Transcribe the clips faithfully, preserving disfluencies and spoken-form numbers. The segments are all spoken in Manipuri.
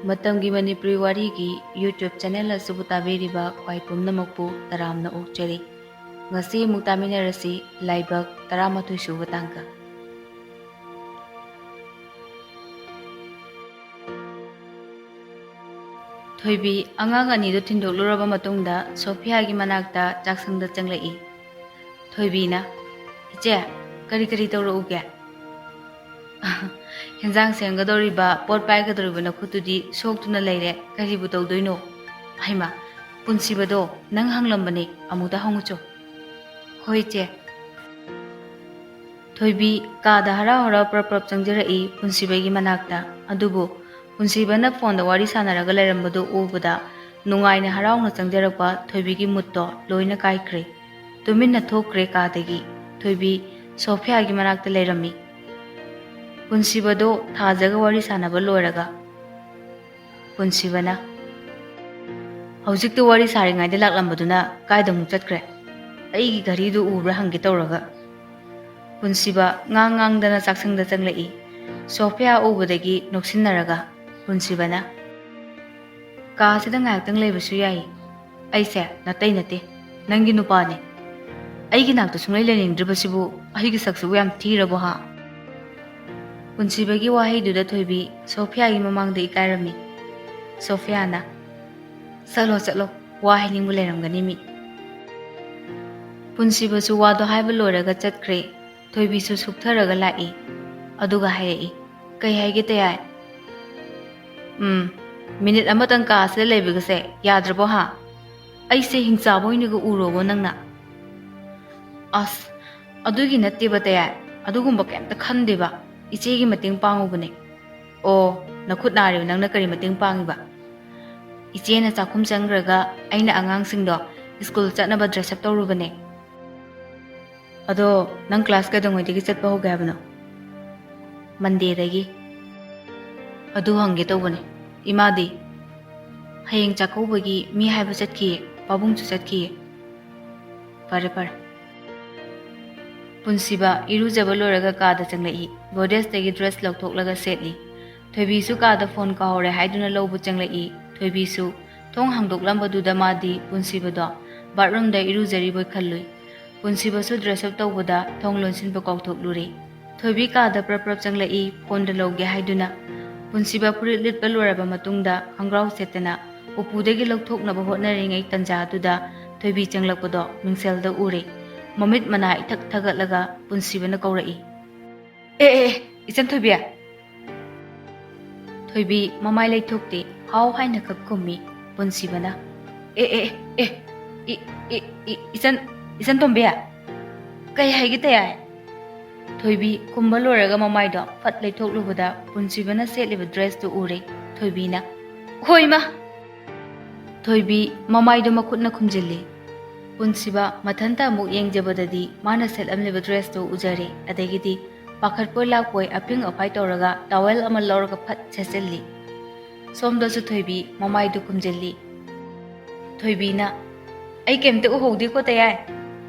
ꯃꯇꯝꯒꯤ ꯃꯅꯤꯄꯨꯔꯤ ꯋꯥꯔꯤꯒꯤ YouTube ꯆꯦꯅꯦꯜ ꯑꯁꯤꯕꯨ ꯇꯥꯕꯤꯔꯤꯕ ꯈ꯭ꯋꯥꯏ ꯄꯨꯝꯅꯃꯛꯄꯨ ꯇꯔꯥꯝꯅ ꯑꯣꯛꯆꯔꯤ꯫ ꯉꯁꯤ ꯑꯃꯨꯛ ꯇꯥꯃꯤꯟꯅꯔꯁꯤ ꯂꯥꯏꯕꯛ ꯇꯔꯥꯃꯥꯊꯣꯏ ꯁꯨꯕ ꯇꯥꯡꯀꯛ꯫ ꯊꯣꯏꯕꯤ ꯑꯉꯥꯡ ꯑꯅꯤꯗꯨ ꯊꯤꯟꯗꯣꯛꯂꯨꯔꯕ ꯃꯇꯨꯡꯗ ꯁꯣꯐꯤꯌꯥꯒꯤ ꯃꯅꯥꯛꯇ ꯆꯥꯛꯁꯪꯗ ꯆꯪꯂꯛꯏ꯫ ꯊꯣꯏꯕꯤꯅ, "ꯏꯆꯦ, ꯀꯔꯤ ꯀꯔꯤ ꯇꯧꯔꯛꯎꯒꯦ?" "ꯍꯦꯟꯖꯥꯡ ꯁꯦꯝꯒꯗꯧꯔꯤꯕ, ꯄꯣꯠ ꯄꯥꯏꯒꯗꯧꯔꯤꯕ ꯅꯈꯨꯠꯇꯨꯗꯤ ꯁꯣꯛꯇꯨꯅ ꯂꯩꯔꯦ, ꯀꯔꯤꯕꯨ ꯇꯧꯗꯣꯏꯅꯣ?" "ꯍꯩꯃꯥ, ꯄꯨꯟꯁꯤꯕꯗꯣ ꯅꯪ ꯍꯪꯂꯝꯕꯅꯤ, ꯑꯃꯨꯛꯇ ꯍꯪꯉꯨꯆꯣ꯫" "ꯍꯣꯏ ꯏꯆꯦ꯫" ꯊꯣꯏꯕꯤ ꯀꯥꯗ ꯍꯔꯥꯎ ꯍꯔꯥꯎ ꯄ꯭ꯔꯞ ꯄ꯭ꯔꯞ ꯆꯪꯖꯔꯛꯏ ꯄꯨꯟꯁꯤꯕꯒꯤ ꯃꯅꯥꯛꯇ꯫ ꯑꯗꯨꯕꯨ ꯄꯨꯟꯁꯤꯕꯅ ꯐꯣꯟꯗ ꯋꯥꯔꯤ ꯁꯥꯟꯅꯔꯒ ꯂꯩꯔꯝꯕꯗꯨ ꯎꯕꯗ ꯅꯨꯡꯉꯥꯏꯅ ꯍꯔꯥꯎꯅ ꯆꯪꯖꯔꯛꯄ ꯊꯣꯏꯕꯤꯒꯤ ꯃꯨꯠꯇꯣ ꯂꯣꯏꯅ ꯀꯥꯏꯈ꯭ꯔꯦ꯫ ꯇꯨꯃꯤꯟꯅ ꯊꯣꯛꯈ꯭ꯔꯦ ꯀꯥꯗꯒꯤ꯫ ꯊꯣꯏꯕꯤ ꯁꯣꯐꯤꯌꯥꯒꯤ ꯃꯅꯥꯛꯇ ꯂꯩꯔꯝꯃꯤ꯫ ꯄꯨꯟꯁꯤꯕꯗꯣ ꯊꯥꯖꯒ ꯋꯥꯔꯤ ꯁꯥꯟꯅꯕ ꯂꯣꯏꯔꯒ ꯄꯨꯟꯁꯤꯕꯅ, "ꯍꯧꯖꯤꯛꯇ ꯋꯥꯔꯤ ꯁꯥꯔꯤꯉꯩꯗ ꯂꯥꯛꯂꯝꯕꯗꯨꯅ ꯀꯥꯏꯗ ꯑꯃꯨꯛ ꯆꯠꯈ꯭ꯔꯦ? ꯑꯩꯒꯤ ꯘꯔꯤꯗꯨ ꯎꯕ꯭ꯔꯥ ꯍꯪꯒꯦ ꯇꯧꯔꯒ꯫" ꯄꯨꯟꯁꯤꯕ ꯉꯥꯡ ꯉꯥꯡꯗꯅ ꯆꯥꯛꯁꯪꯗ ꯆꯪꯂꯛꯏ꯫ ꯁꯣꯐꯤꯌꯥ ꯎꯕꯗꯒꯤ ꯅꯣꯛꯁꯤꯟꯅꯔꯒ ꯄꯨꯟꯁꯤꯕꯅ, "ꯀꯥꯁꯤꯗ ꯉꯥꯏꯍꯥꯛꯇꯪ ꯂꯩꯕꯁꯨ ꯌꯥꯏ꯫ ꯑꯩꯁꯦ ꯅꯥꯇꯩ ꯅꯠꯇꯦ, ꯅꯪꯒꯤ ꯅꯨꯄꯥꯅꯦ꯫ ꯑꯩꯒꯤ ꯅꯥꯛꯇ ꯁꯨꯡꯂꯩ ꯂꯩꯅꯤꯡꯗ꯭ꯔꯤꯕꯁꯤꯕꯨ ꯑꯩꯒꯤ ꯁꯛꯁꯤꯕꯨ ꯌꯥꯝ ꯊꯤꯔꯕꯣ ꯍꯥ?" ꯄꯨꯟꯁꯤꯕꯒꯤ ꯋꯥꯍꯩꯗꯨꯗ ꯊꯣꯏꯕꯤ ꯁꯣꯐꯤꯌꯥꯒꯤ ꯃꯃꯥꯡꯗ ꯏꯀꯥꯏꯔꯝꯃꯤ꯫ ꯁꯣꯐꯤꯌꯥꯅ, "ꯆꯠꯂꯣ, ꯆꯠꯂꯣ, ꯋꯥ ꯍꯥꯏꯅꯤꯡꯕ ꯂꯩꯔꯝꯒꯅꯤ ꯃꯤ꯫" ꯄꯨꯟꯁꯤꯕꯁꯨ ꯋꯥꯗꯣ ꯍꯥꯏꯕ ꯂꯣꯏꯔꯒ ꯆꯠꯈ꯭ꯔꯦ꯫ ꯊꯣꯏꯕꯤꯁꯨ ꯁꯨꯛꯊꯔꯒ ꯂꯥꯛꯏ꯫ ꯑꯗꯨꯒ ꯍꯥꯏꯔꯛꯏ, "ꯀꯩ ꯍꯥꯏꯒꯦ ꯇꯌꯥꯏ?" "ꯎꯝ, ꯃꯤꯅꯤꯠ ꯑꯃꯇꯪ ꯀꯥ ꯑꯁꯤꯗ ꯂꯩꯕꯒꯁꯦ ꯌꯥꯗ꯭ꯔꯕꯣ ꯍꯥ? ꯑꯩꯁꯦ ꯍꯤꯡꯆꯥꯕ ꯑꯣꯏꯅꯒ ꯎꯔꯣꯕꯣ ꯅꯪꯅ?" "ꯑꯁ, ꯑꯗꯨꯒꯤ ꯅꯠꯇꯦꯕ ꯇꯌꯥꯏ, ꯑꯗꯨꯒꯨꯝꯕ ꯀꯩꯝꯇ ꯈꯟꯗꯦꯕ꯫ ꯏꯆꯦꯒꯤ ꯃꯇꯦꯡ ꯄꯥꯡꯉꯨꯕꯅꯦ꯫" "ꯑꯣ, ꯅꯈꯨꯠ ꯅꯥꯔꯤꯕ ꯅꯪꯅ ꯀꯔꯤ ꯃꯇꯦꯡ ꯄꯥꯡꯉꯤꯕ?" "ꯏꯆꯦꯅ ꯆꯥꯛꯈꯨꯝ ꯆꯪꯈ꯭ꯔꯒ ꯑꯩꯅ ꯑꯉꯥꯡꯁꯤꯡꯗꯣ ꯁ꯭ꯀꯨꯜ ꯆꯠꯅꯕ ꯗ꯭ꯔꯦꯁ ꯑꯞ ꯇꯧꯔꯨꯕꯅꯦ꯫" "ꯑꯗꯣ ꯅꯪ ꯀ꯭ꯂꯥꯁ ꯀꯩꯗꯧꯉꯩꯗꯒꯤ ꯆꯠꯄ ꯍꯧꯒꯦ ꯍꯥꯏꯕꯅꯣ?" "ꯃꯟꯗꯦꯗꯒꯤ꯫" "ꯑꯗꯨ ꯍꯪꯒꯦ ꯇꯧꯕꯅꯦ, ꯏꯃꯥꯗꯤ?" "ꯍꯌꯦꯡ ꯆꯥꯛꯀꯧꯕꯒꯤ ꯃꯤ ꯍꯥꯏꯕ ꯆꯠꯈꯤꯌꯦ, ꯄꯥꯕꯨꯡꯁꯨ ꯆꯠꯈꯤꯌꯦ꯫" "ꯐꯔꯦ, ꯐꯔꯦ꯫" ꯄꯨꯟꯁꯤꯕ ꯏꯔꯨꯖꯕ ꯂꯣꯏꯔꯒ ꯀꯥꯗ ꯆꯪꯂꯛꯏ꯫ ꯒꯣꯗ꯭ꯔꯦꯖꯇꯒꯤ ꯗ꯭ꯔꯦꯁ ꯂꯧꯊꯣꯛꯂꯒ ꯁꯦꯠꯂꯤ꯫ ꯊꯣꯏꯕꯤꯁꯨ ꯀꯥꯗ ꯐꯣꯟ ꯀꯥꯎꯍꯧꯔꯦ ꯍꯥꯏꯗꯨꯅ ꯂꯧꯕ ꯆꯪꯂꯛꯏ꯫ ꯊꯣꯏꯕꯤꯁꯨ ꯊꯣꯡ ꯍꯥꯡꯗꯣꯛꯂꯝꯕꯗꯨꯗ ꯃꯥꯗꯤ ꯄꯨꯟꯁꯤꯕꯗꯣ ꯕꯥꯠꯔꯨꯝꯗ ꯏꯔꯨꯖꯔꯤꯕꯣꯏ ꯈꯜꯂꯨꯏ꯫ ꯄꯨꯟꯁꯤꯕꯁꯨ ꯗ꯭ꯔꯦꯁ ꯑꯞ ꯇꯧꯕꯗ ꯊꯣꯡ ꯂꯣꯟꯁꯤꯟꯕ ꯀꯥꯎꯊꯣꯛꯂꯨꯔꯦ꯫ ꯊꯣꯏꯕꯤ ꯀꯥꯗ ꯄ꯭ꯔꯞ ꯄ꯭ꯔꯞ ꯆꯪꯂꯛꯏ, ꯐꯣꯟꯗ ꯂꯧꯒꯦ ꯍꯥꯏꯗꯨꯅ꯫ ꯄꯨꯟꯁꯤꯕ ꯐꯨꯔꯤꯠ ꯂꯤꯠꯄ ꯂꯣꯏꯔꯕ ꯃꯇꯨꯡꯗ ꯈꯣꯡꯒ꯭ꯔꯥꯎ ꯁꯦꯠꯇꯅ ꯎꯄꯨꯗꯒꯤ ꯂꯧꯊꯣꯛꯅꯕ ꯍꯣꯠꯅꯔꯤꯉꯩ ꯇꯟꯖꯥꯗꯨꯗ ꯊꯣꯏꯕꯤ ꯆꯪꯂꯛꯄꯗꯣ ꯃꯤꯡꯁꯦꯜꯗ ꯎꯔꯦ꯫ ꯃꯃꯤꯠ ꯃꯅꯥ ꯏꯊꯛ ꯊꯛꯒꯠꯂꯒ ꯄꯨꯟꯁꯤꯕꯅ ꯀꯧꯔꯛꯏ, "ꯑꯦ, ꯑꯦ, ꯑꯦ, ꯏꯆꯟ ꯊꯣꯏꯕꯤ!" ꯊꯣꯏꯕꯤ ꯃꯃꯥꯏ ꯂꯩꯊꯣꯛꯇꯦ, ꯍꯥꯎ ꯍꯥꯏꯅ ꯈꯛ ꯈꯨꯝꯃꯤ꯫ ꯄꯨꯟꯁꯤꯕꯅ, "ꯑꯦ, ꯑꯦ, ꯑꯦ, ꯏ-, ꯏ-, ꯏ-, ꯏꯆꯟ, ꯏꯆꯟ ꯇꯣꯝꯕꯤ!" "ꯀꯩ ꯍꯥꯏꯒꯦ ꯇꯌꯥꯏ?" ꯊꯣꯏꯕꯤ ꯈꯨꯝꯕ ꯂꯣꯏꯔꯒ ꯃꯃꯥꯏꯗꯣ ꯐꯠ ꯂꯩꯊꯣꯛꯂꯨꯕꯗ ꯄꯨꯟꯁꯤꯕꯅ ꯁꯦꯠꯂꯤꯕ ꯗ꯭ꯔꯦꯁꯇꯨ ꯎꯔꯦ꯫ ꯊꯣꯏꯕꯤꯅ, "ꯍꯣꯏ, ꯏꯃꯥ!" ꯊꯣꯏꯕꯤ ꯃꯃꯥꯏꯗꯣ ꯃꯈꯨꯠꯅ ꯈꯨꯝꯖꯤꯜꯂꯤ꯫ ꯄꯨꯟꯁꯤꯕ ꯃꯊꯟꯇ ꯑꯃꯨꯛ ꯌꯦꯡꯖꯕꯗꯗꯤ ꯃꯥꯅ ꯁꯦꯠꯂꯝꯂꯤꯕ ꯗ꯭ꯔꯦꯁꯇꯨ ꯎꯖꯔꯦ꯫ ꯑꯗꯒꯤꯗꯤ ꯄꯥꯈꯠꯄꯣꯏ ꯂꯥꯛꯄꯣꯏ ꯑꯄꯤꯡ ꯑꯄꯥꯏ ꯇꯧꯔꯒ ꯇꯥꯋꯦꯜ ꯑꯃ ꯂꯧꯔꯒ ꯐꯠ ꯁꯦꯠꯆꯤꯜꯂꯤ꯫ ꯁꯣꯝꯗꯁꯨ ꯊꯣꯏꯕꯤ ꯃꯃꯥꯏꯗꯨ ꯈꯨꯝꯖꯤꯜꯂꯤ꯫ ꯊꯣꯏꯕꯤꯅ, "ꯑꯩ ꯀꯩꯝꯇ ꯎꯍꯧꯗꯦꯀꯣ ꯇꯌꯥꯏ!"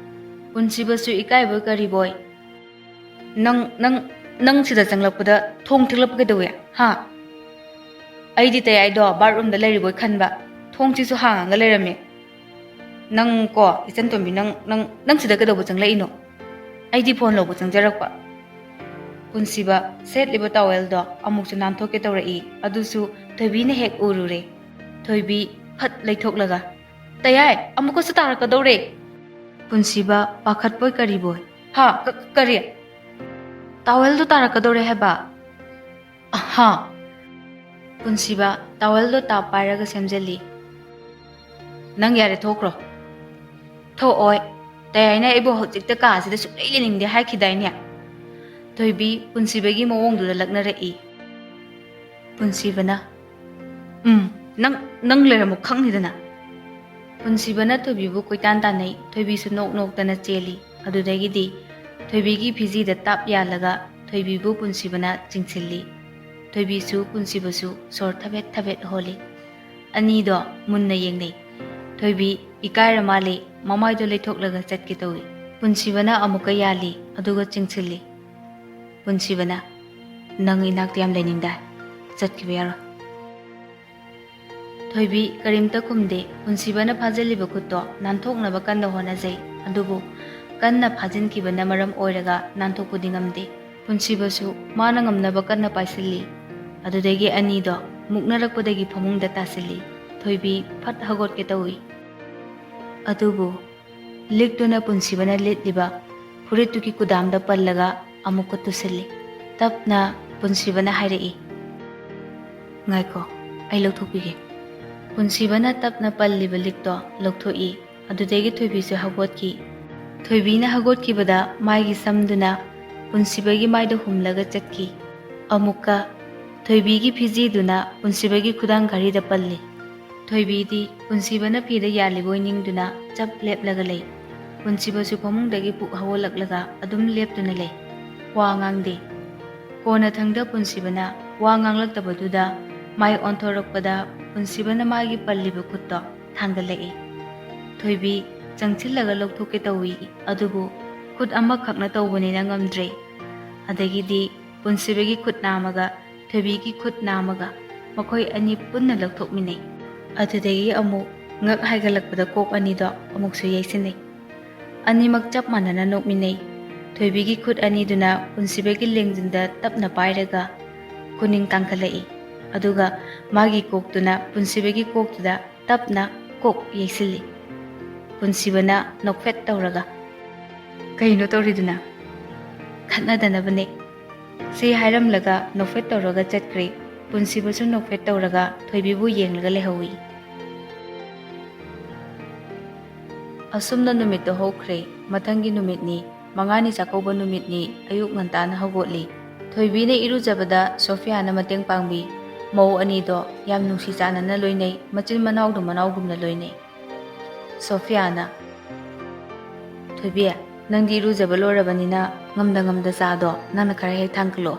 ꯄꯨꯟꯁꯤꯕꯁꯨ ꯏꯀꯥꯏꯕꯣꯏ ꯀꯔꯤꯕꯣꯏ, "ꯅꯪ, ꯅꯪ, ꯅꯪ ꯁꯤꯗ ꯆꯪꯂꯛꯄꯗ ꯊꯣꯡ ꯊꯤꯛꯂꯛꯄ ꯀꯩꯗꯧꯏ? ꯍꯥ? ꯑꯩꯗꯤ ꯇꯌꯥꯏꯗꯣ ꯕꯥꯠꯔꯨꯝꯗ ꯂꯩꯔꯤꯕꯣꯏ ꯈꯟꯕ, ꯊꯣꯡꯁꯤꯁꯨ ꯍꯥꯡꯉꯒ ꯂꯩꯔꯝꯃꯦ꯫ ꯅꯪ ꯀꯣ, ꯏꯆꯟ ꯇꯣꯝꯕꯤ, ꯅꯪ, ꯅꯪ, ꯅꯪ ꯁꯤꯗ ꯀꯩꯗꯧꯕ ꯆꯪꯂꯛꯏꯅꯣ?" "ꯑꯩꯗꯤ ꯐꯣꯟ ꯂꯧꯕ ꯆꯪꯖꯔꯛꯄ꯫" ꯄꯨꯟꯁꯤꯕ ꯁꯦꯠꯂꯤꯕ ꯇꯥꯋꯦꯜꯗꯣ ꯑꯃꯨꯛꯁꯨ ꯅꯥꯟꯊꯣꯛꯀꯦ ꯇꯧꯔꯛꯏ, ꯑꯗꯨꯁꯨ ꯊꯣꯏꯕꯤꯅ ꯍꯦꯛ ꯎꯔꯨꯔꯦ꯫ ꯊꯣꯏꯕꯤ ꯐꯠ ꯂꯩꯊꯣꯛꯂꯒ, "ꯇꯌꯥꯏ, ꯑꯃꯨꯛꯀꯁꯨ ꯇꯥꯔꯛꯀꯗꯧꯔꯦ!" ꯄꯨꯟꯁꯤꯕ ꯄꯥꯈꯠꯄꯣꯏ ꯀꯔꯤꯕꯣꯏ, "ꯍꯥ? ꯀ-, ꯀꯔꯤ?" "ꯇꯥꯋꯦꯜꯗꯣ ꯇꯥꯔꯛꯀꯗꯧꯔꯦ ꯍꯥꯏꯕ꯫" "ꯑꯍꯥ!" ꯄꯨꯟꯁꯤꯕ ꯇꯥꯋꯦꯜꯗꯣ ꯇꯥꯞ ꯄꯥꯏꯔꯒ ꯁꯦꯝꯖꯤꯜꯂꯤ꯫ "ꯅꯪ ꯌꯥꯔꯦ, ꯊꯣꯛꯈ꯭ꯔꯣ꯫" "ꯊꯣꯛꯑꯣꯏ꯫ ꯇꯌꯥꯏꯅ ꯑꯩꯕꯨ ꯍꯧꯖꯤꯛꯇ ꯀꯥ ꯑꯁꯤꯗ ꯁꯨꯡꯂꯩ ꯂꯩꯅꯤꯡꯗꯦ ꯍꯥꯏꯈꯤꯗꯥꯏꯅꯦ?" ꯊꯣꯏꯕꯤ ꯄꯨꯟꯁꯤꯕꯒꯤ ꯃꯑꯣꯡꯗꯨꯗ ꯂꯛꯅꯔꯛꯏ꯫ ꯄꯨꯟꯁꯤꯕꯅ, "ꯎꯝ, ꯅꯪ, ꯅꯪ ꯂꯩꯔꯝꯃꯣ ꯈꯪꯅꯤꯗꯅ꯫" ꯄꯨꯟꯁꯤꯕꯅ ꯊꯣꯏꯕꯤꯕꯨ ꯀꯣꯏꯇꯥꯟ ꯇꯥꯟꯅꯩ꯫ ꯊꯣꯏꯕꯤꯁꯨ ꯅꯣꯛ ꯅꯣꯛꯇꯅ ꯆꯦꯜꯂꯤ꯫ ꯑꯗꯨꯗꯒꯤꯗꯤ ꯊꯣꯏꯕꯤꯒꯤ ꯐꯤꯖꯤꯗ ꯇꯥꯞ ꯌꯥꯜꯂꯒ ꯊꯣꯏꯕꯤꯕꯨ ꯄꯨꯟꯁꯤꯕꯅ ꯆꯤꯡꯁꯤꯜꯂꯤ꯫ ꯊꯣꯏꯕꯤꯁꯨ ꯄꯨꯟꯁꯤꯕꯁꯨ ꯁꯣꯔ ꯊꯕꯦꯠ ꯊꯕꯦꯠ ꯍꯣꯜꯂꯤ꯫ ꯑꯅꯤꯗꯣ ꯃꯨꯟꯅ ꯌꯦꯡꯅꯩ꯫ ꯊꯣꯏꯕꯤ ꯏꯀꯥꯏꯔ ꯃꯥꯜꯂꯤ, ꯃꯃꯥꯏꯗꯣ ꯂꯩꯊꯣꯛꯂꯒ ꯆꯠꯀꯦ ꯇꯧꯏ꯫ ꯄꯨꯟꯁꯤꯕꯅ ꯑꯃꯨꯛꯀ ꯌꯥꯜꯂꯤ, ꯑꯗꯨꯒ ꯆꯤꯡꯁꯤꯜꯂꯤ꯫ ꯄꯨꯟꯁꯤꯕꯅ, "ꯅꯪ ꯏꯅꯥꯛꯇ ꯌꯥꯝ ꯂꯩꯅꯤꯡꯗꯥꯏ?" ꯆꯠꯈꯤꯕ ꯌꯥꯔꯣꯏ꯫ ꯊꯣꯏꯕꯤ ꯀꯔꯤꯝꯇ ꯈꯨꯝꯗꯦ꯫ ꯄꯨꯟꯁꯤꯕꯅ ꯐꯥꯖꯤꯜꯂꯤꯕ ꯈꯨꯠꯇꯣ ꯅꯥꯟꯊꯣꯛꯅꯕ ꯀꯟꯅ ꯍꯣꯠꯅꯖꯩ, ꯑꯗꯨꯕꯨ ꯀꯟꯅ ꯐꯥꯖꯤꯟꯈꯤꯕꯅ ꯃꯔꯝ ꯑꯣꯏꯔꯒ ꯅꯥꯟꯊꯣꯛꯄꯗꯤ ꯉꯝꯗꯦ꯫ ꯄꯨꯟꯁꯤꯕꯁꯨ ꯃꯥꯅ ꯉꯝꯅꯕ ꯀꯟꯅ ꯄꯥꯏꯁꯤꯜꯂꯤ꯫ ꯑꯗꯨꯗꯒꯤ ꯑꯅꯤꯗꯣ ꯃꯨꯛꯅꯔꯛꯄꯗꯒꯤ ꯐꯃꯨꯡꯗ ꯇꯥꯁꯤꯜꯂꯤ꯫ ꯊꯣꯏꯕꯤ ꯐꯠ ꯍꯧꯒꯠꯀꯦ ꯇꯧꯏ꯫ ꯑꯗꯨꯕꯨ ꯂꯤꯛꯇꯨꯅ ꯄꯨꯟꯁꯤꯕꯅ ꯂꯤꯠꯂꯤꯕ ꯐꯨꯔꯤꯠꯇꯨꯒꯤ ꯀꯨꯗꯥꯝꯗ ꯄꯜꯂꯒ ꯑꯃꯨꯛꯀ ꯇꯨꯁꯤꯜꯂꯤ꯫ ꯇꯞꯅ ꯄꯨꯟꯁꯤꯕꯅ ꯍꯥꯏꯔꯛꯏ, "ꯉꯥꯏꯈꯣ, ꯑꯩ ꯂꯧꯊꯣꯛꯄꯤꯒꯦ꯫" ꯄꯨꯟꯁꯤꯕꯅ ꯇꯞꯅ ꯄꯜꯂꯤꯕ ꯂꯤꯛꯇꯣ ꯂꯧꯊꯣꯛꯏ꯫ ꯑꯗꯨꯗꯒꯤ ꯊꯣꯏꯕꯤꯁꯨ ꯍꯧꯒꯠꯈꯤ꯫ ꯊꯣꯏꯕꯤꯅ ꯍꯧꯒꯠꯈꯤꯕꯗ ꯃꯥꯒꯤ ꯁꯝꯗꯨꯅ ꯄꯨꯟꯁꯤꯕꯒꯤ ꯃꯥꯏꯗ ꯍꯨꯝꯂꯒ ꯆꯠꯈꯤ꯫ ꯑꯃꯨꯛꯀ ꯊꯣꯏꯕꯤꯒꯤ ꯐꯤꯖꯤꯗꯨꯅ ꯄꯨꯟꯁꯤꯕꯒꯤ ꯈꯨꯗꯥꯡ ꯘꯔꯤꯗ ꯄꯜꯂꯤ꯫ ꯊꯣꯏꯕꯤꯗꯤ ꯄꯨꯟꯁꯤꯕꯅ ꯐꯤꯗ ꯌꯥꯜꯂꯤꯕꯣꯏ ꯅꯤꯡꯗꯨꯅ ꯆꯞ ꯂꯦꯞꯂꯒ ꯂꯩ꯫ ꯄꯨꯟꯁꯤꯕꯁꯨ ꯐꯃꯨꯡꯗꯒꯤ ꯄꯨꯛ ꯍꯧꯒꯠꯂꯛꯂꯒ ꯑꯗꯨꯝ ꯂꯦꯞꯇꯨꯅ ꯂꯩ꯫ ꯋꯥ ꯉꯥꯡꯗꯦ꯫ ꯀꯣꯟꯅꯊꯪꯗ ꯄꯨꯟꯁꯤꯕꯅ ꯋꯥ ꯉꯥꯡꯂꯛꯇꯕꯗꯨꯗ ꯃꯥꯏ ꯑꯣꯟꯊꯣꯔꯛꯄꯗ ꯄꯨꯟꯁꯤꯕꯅ ꯃꯥꯒꯤ ꯄꯜꯂꯤꯕ ꯈꯨꯠꯇꯣ ꯊꯥꯡꯒꯠꯂꯛꯏ꯫ ꯊꯣꯏꯕꯤ ꯆꯪꯁꯤꯜꯂꯒ ꯂꯧꯊꯣꯛꯀꯦ ꯇꯧꯏ, ꯑꯗꯨꯕꯨ ꯈꯨꯠ ꯑꯃꯈꯛꯅ ꯇꯧꯕꯅꯤꯅ ꯉꯝꯗ꯭ꯔꯦ꯫ ꯑꯗꯒꯤꯗꯤ ꯄꯨꯟꯁꯤꯕꯒꯤ ꯈꯨꯠ ꯅꯥꯝꯃꯒ ꯊꯣꯏꯕꯤꯒꯤ ꯈꯨꯠ ꯅꯥꯝꯃꯒ ꯃꯈꯣꯏ ꯑꯅꯤ ꯄꯨꯟꯅ ꯂꯧꯊꯣꯛꯃꯤꯟꯅꯩ꯫ ꯑꯗꯨꯗꯒꯤ ꯑꯃꯨꯛ ꯉꯛ ꯍꯥꯏꯒꯠꯂꯛꯄꯗ ꯀꯣꯛ ꯑꯅꯤꯗꯣ ꯑꯃꯨꯛꯁꯨ ꯌꯩꯁꯤꯟꯅꯩ꯫ ꯑꯅꯤꯃꯛ ꯆꯞ ꯃꯥꯟꯅꯅ ꯅꯣꯛꯃꯤꯟꯅꯩ꯫ ꯊꯣꯏꯕꯤꯒꯤ ꯈꯨꯠ ꯑꯅꯤꯗꯨꯅ ꯄꯨꯟꯁꯤꯕꯒꯤ ꯂꯦꯡꯖꯨꯝꯗ ꯇꯞꯅ ꯄꯥꯏꯔꯒ ꯈꯨꯅꯤꯡ ꯇꯥꯡꯈꯠꯂꯛꯏ꯫ ꯑꯗꯨꯒ ꯃꯥꯒꯤ ꯀꯣꯛꯇꯨꯅ ꯄꯨꯟꯁꯤꯕꯒꯤ ꯀꯣꯛꯇꯨꯗ ꯇꯞꯅ ꯀꯣꯛ ꯌꯩꯁꯤꯜꯂꯤ꯫ ꯄꯨꯟꯁꯤꯕꯅ ꯅꯣꯛꯐꯦꯠ ꯇꯧꯔꯒ, "ꯀꯩꯅꯣ ꯇꯧꯔꯤꯗꯨꯅ? ꯈꯠꯅꯗꯅꯕꯅꯦ꯫" ꯁꯤ ꯍꯥꯏꯔꯝꯂꯒ ꯅꯣꯛꯐꯦꯠ ꯇꯧꯔꯒ ꯆꯠꯈ꯭ꯔꯦ꯫ ꯄꯨꯟꯁꯤꯕꯁꯨ ꯅꯣꯛꯐꯦꯠ ꯇꯧꯔꯒ ꯊꯣꯏꯕꯤꯕꯨ ꯌꯦꯡꯂꯒ ꯂꯩꯍꯧꯏ꯫ ꯑꯁꯨꯝꯅ ꯅꯨꯃꯤꯠꯇꯣ ꯍꯧꯈ꯭ꯔꯦ꯫ ꯃꯊꯪꯒꯤ ꯅꯨꯃꯤꯠꯅꯤ, ꯃꯉꯥꯅꯤ ꯆꯥꯛꯀꯧꯕ ꯅꯨꯃꯤꯠꯅꯤ꯫ ꯑꯌꯨꯛ ꯉꯟꯇꯥꯅ ꯍꯧꯒꯠꯂꯤ꯫ ꯊꯣꯏꯕꯤꯅ ꯏꯔꯨꯖꯕꯗ ꯁꯣꯐꯤꯌꯥꯅ ꯃꯇꯦꯡ ꯄꯥꯡꯕꯤ꯫ ꯃꯧ ꯑꯅꯤꯗꯣ ꯌꯥꯝ ꯅꯨꯡꯁꯤ ꯆꯥꯟꯅꯅ ꯂꯣꯏꯅꯩ, ꯃꯆꯤꯟ ꯃꯅꯥꯎꯗꯨ ꯃꯅꯥꯎꯒꯨꯝꯅ ꯂꯣꯏꯅꯩ꯫ ꯁꯣꯐꯤꯌꯥꯅ, "ꯊꯣꯏꯕꯤ, ꯅꯪꯗꯤ ꯏꯔꯨꯖꯕ ꯂꯣꯏꯔꯕꯅꯤꯅ ꯉꯝꯗ ꯉꯝꯗ ꯆꯥꯗꯣ ꯅꯪꯅ ꯈꯔ ꯍꯦꯛ ꯊꯥꯡꯀꯠꯂꯣ꯫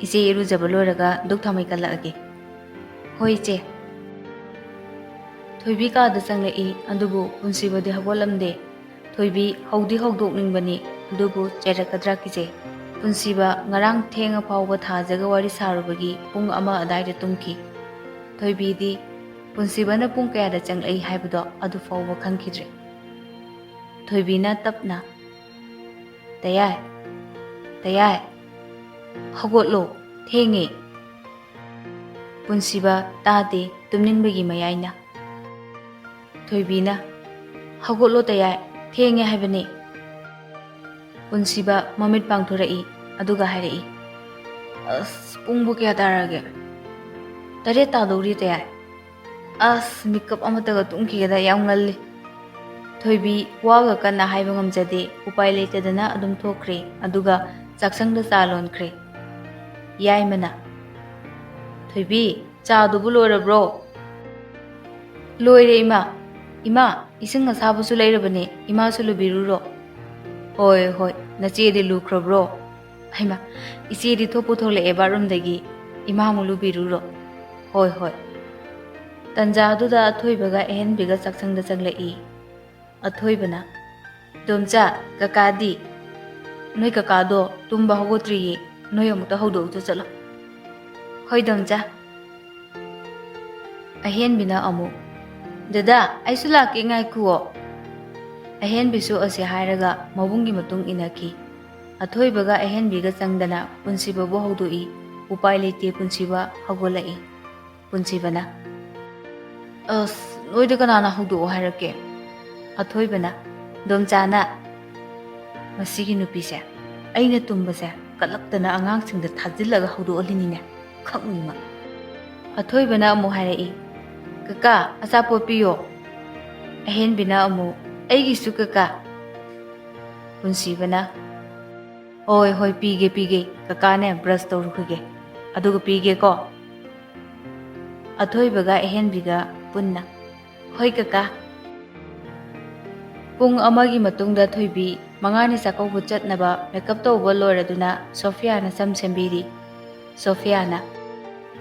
ꯏꯆꯦ ꯏꯔꯨꯖꯕ ꯂꯣꯏꯔꯒ ꯙꯨꯛ ꯊꯥꯎꯃꯩ ꯀꯜꯂꯛꯑꯒꯦ꯫" "ꯍꯣꯏ, ꯏꯆꯦ꯫" ꯊꯣꯏꯕꯤ ꯀꯥꯗ ꯆꯪꯂꯛꯏ, ꯑꯗꯨꯕꯨ ꯄꯨꯟꯁꯤꯕꯗꯤ ꯍꯧꯒꯠꯂꯝꯗꯦ꯫ ꯊꯣꯏꯕꯤ ꯍꯧꯗꯤ ꯍꯧꯗꯣꯛꯅꯤꯡꯕꯅꯤ, ꯑꯗꯨꯕꯨ ꯆꯩꯔꯛꯀꯗ꯭ꯔꯥ ꯀꯤꯖꯩ꯫ ꯄꯨꯟꯁꯤꯕ ꯉꯔꯥꯡ ꯊꯦꯡꯉ ꯐꯥꯎꯕ ꯊꯥꯖꯒ ꯋꯥꯔꯤ ꯁꯥꯔꯨꯕꯒꯤ ꯄꯨꯡ ꯑꯃ ꯑꯗꯥꯏꯗ ꯇꯨꯝꯈꯤ꯫ ꯊꯣꯏꯕꯤꯗꯤ ꯄꯨꯟꯁꯤꯕꯅ ꯄꯨꯡ ꯀꯌꯥꯗ ꯆꯪꯂꯛꯏ ꯍꯥꯏꯕꯗꯣ ꯑꯗꯨ ꯐꯥꯎꯕ ꯈꯪꯈꯤꯗ꯭ꯔꯦ꯫ ꯊꯣꯏꯕꯤꯅ ꯇꯞꯅ, "ꯇꯌꯥꯏ, ꯇꯌꯥꯏ, ꯍꯧꯒꯠꯂꯣ, ꯊꯦꯡꯉꯦ꯫" ꯄꯨꯟꯁꯤꯕ ꯇꯥꯗꯦ, ꯇꯨꯝꯅꯤꯡꯕꯒꯤ ꯃꯌꯥꯏꯅ꯫ ꯊꯣꯏꯕꯤꯅ, "ꯍꯧꯒꯠꯂꯣ ꯇꯌꯥꯏ, ꯊꯦꯡꯉꯦ ꯍꯥꯏꯕꯅꯦ꯫" ꯄꯨꯟꯁꯤꯕ ꯃꯃꯤꯠ ꯄꯥꯡꯊꯣꯔꯛꯏ, ꯑꯗꯨꯒ ꯍꯥꯏꯔꯛꯏ, "ꯑꯁ, ꯄꯨꯡꯕꯨ ꯀꯌꯥ ꯇꯥꯔꯒꯦ? ꯇꯔꯦꯠ ꯇꯥꯗꯧꯔꯤ ꯇꯌꯥꯏ꯫ ꯑꯁ, ꯃꯤꯀꯞ ꯑꯃꯇꯒ ꯇꯨꯝꯈꯤꯒꯦꯗ, ꯌꯥꯝ ꯉꯜꯂꯤ꯫" ꯊꯣꯏꯕꯤ ꯋꯥꯒ ꯀꯟꯅ ꯍꯥꯏꯕ ꯉꯝꯖꯗꯦ, ꯎꯄꯥꯏ ꯂꯩꯇꯗꯅ ꯑꯗꯨꯝ ꯊꯣꯛꯈ꯭ꯔꯦ, ꯑꯗꯨꯒ ꯆꯥꯛꯁꯪꯗ ꯆꯥ ꯂꯣꯟꯈ꯭ꯔꯦ꯫ ꯌꯥꯏꯃꯅ, "ꯊꯣꯏꯕꯤ, ꯆꯥꯗꯨꯕꯨ ꯂꯣꯏꯔꯕ꯭ꯔꯣ?" "ꯂꯣꯏꯔꯦ ꯏꯃꯥ꯫ ꯏꯃꯥ, ꯏꯁꯤꯡ ꯑꯁꯥꯕꯁꯨ ꯂꯩꯔꯕꯅꯦ, ꯏꯃꯥꯁꯨ ꯂꯨꯕꯤꯔꯨꯔꯣ꯫" "ꯍꯣꯏ, ꯍꯣꯏ, ꯅꯆꯦꯗꯤ ꯂꯨꯈ꯭ꯔꯕ꯭ꯔꯣ?" "ꯍꯩꯃꯥ, ꯏꯆꯦꯗꯤ ꯊꯣꯛꯄꯨ ꯊꯣꯛꯂꯛꯑꯦ ꯕꯥꯠꯔꯨꯝꯗꯒꯤ, ꯏꯃꯥ ꯑꯃꯨꯛ ꯂꯨꯕꯤꯔꯨꯔꯣ꯫" "ꯍꯣꯏ, ꯍꯣꯏ꯫" ꯇꯟꯖꯥꯗꯨꯗ ꯑꯊꯣꯏꯕꯒ ꯑꯍꯦꯟꯕꯤꯒ ꯆꯥꯛꯁꯪꯗ ꯆꯪꯂꯛꯏ꯫ ꯑꯊꯣꯏꯕꯅ, "ꯗꯣꯝꯆꯥ, ꯀꯀꯥꯗꯤ?" "ꯅꯣꯏ ꯀꯀꯥꯗꯣ ꯇꯨꯝꯕ ꯍꯧꯒꯠꯇ꯭ꯔꯤꯌꯦ, ꯅꯣꯏ ꯑꯃꯨꯛꯇ ꯍꯧꯗꯣꯛꯎꯆꯣ ꯆꯠꯂꯣ꯫" "ꯍꯣꯏ ꯗꯣꯝꯆꯥ꯫" ꯑꯍꯦꯟꯕꯤꯅ ꯑꯃꯨꯛ, "ꯗꯗꯥ, ꯑꯩꯁꯨ ꯂꯥꯛꯀꯦ, ꯉꯥꯏꯈꯨꯑꯣ꯫" ꯑꯍꯦꯟꯕꯤꯁꯨ ꯑꯁꯤ ꯍꯥꯏꯔꯒ ꯃꯕꯨꯡꯒꯤ ꯃꯇꯨꯡ ꯏꯟꯅꯈꯤ꯫ ꯑꯊꯣꯏꯕꯒ ꯑꯍꯦꯟꯕꯤꯒ ꯆꯪꯗꯅ ꯄꯨꯟꯁꯤꯕꯕꯨ ꯍꯧꯗꯣꯛꯏ꯫ ꯎꯄꯥꯏ ꯂꯩꯇꯦ, ꯄꯨꯟꯁꯤꯕ ꯍꯧꯒꯠꯂꯛꯏ꯫ ꯄꯨꯟꯁꯤꯕꯅ, "ꯑꯁ, ꯅꯣꯏꯗ ꯀꯅꯥꯅ ꯍꯧꯗꯣꯛꯑꯣ ꯍꯥꯏꯔꯛꯀꯦ?" ꯑꯊꯣꯏꯕꯅ, "ꯗꯣꯝꯆꯥꯅ, ꯃꯁꯤꯒꯤ ꯅꯨꯄꯤꯁꯦ, ꯑꯩꯅ ꯇꯨꯝꯕꯁꯦ ꯀꯜꯂꯛꯇꯅ ꯑꯉꯥꯡꯁꯤꯡꯗ ꯊꯥꯖꯤꯜꯂꯒ ꯍꯧꯗꯣꯛꯍꯜꯂꯤꯅꯤꯅꯦ, ꯈꯪꯅꯤꯡꯕ꯫" ꯑꯊꯣꯏꯕꯅ ꯑꯃꯨꯛ ꯍꯥꯏꯔꯛꯏ, "ꯀꯀꯥ, ꯑꯆꯥꯄꯣꯠ ꯄꯤꯌꯣ꯫" ꯑꯍꯦꯟꯕꯤꯅ ꯑꯃꯨꯛ, "ꯑꯩꯒꯤꯁꯨ ꯀꯀꯥ꯫" ꯄꯨꯟꯁꯤꯕꯅ, "ꯍꯣꯏ, ꯍꯣꯏ, ꯄꯤꯒꯦ, ꯄꯤꯒꯦ꯫ ꯀꯀꯥꯅꯦ, ꯕ꯭ꯔꯁ ꯇꯧꯔꯨꯈꯤꯒꯦ꯫ ꯑꯗꯨꯒ ꯄꯤꯒꯦꯀꯣ꯫" ꯑꯊꯣꯏꯕꯒ ꯑꯍꯦꯟꯕꯤꯒ ꯄꯨꯟꯅ, "ꯍꯣꯏ, ꯀꯀꯥ꯫" ꯄꯨꯡ ꯑꯃꯒꯤ ꯃꯇꯨꯡꯗ ꯊꯣꯏꯕꯤ ꯃꯉꯥꯅꯤ ꯆꯥꯛꯀꯧꯕ ꯆꯠꯅꯕ ꯃꯦꯀꯞ ꯇꯧꯕ ꯂꯣꯏꯔꯗꯨꯅ ꯁꯣꯐꯤꯌꯥꯅ ꯁꯝ ꯁꯦꯝꯕꯤꯔꯤ꯫ ꯁꯣꯐꯤꯌꯥꯅ,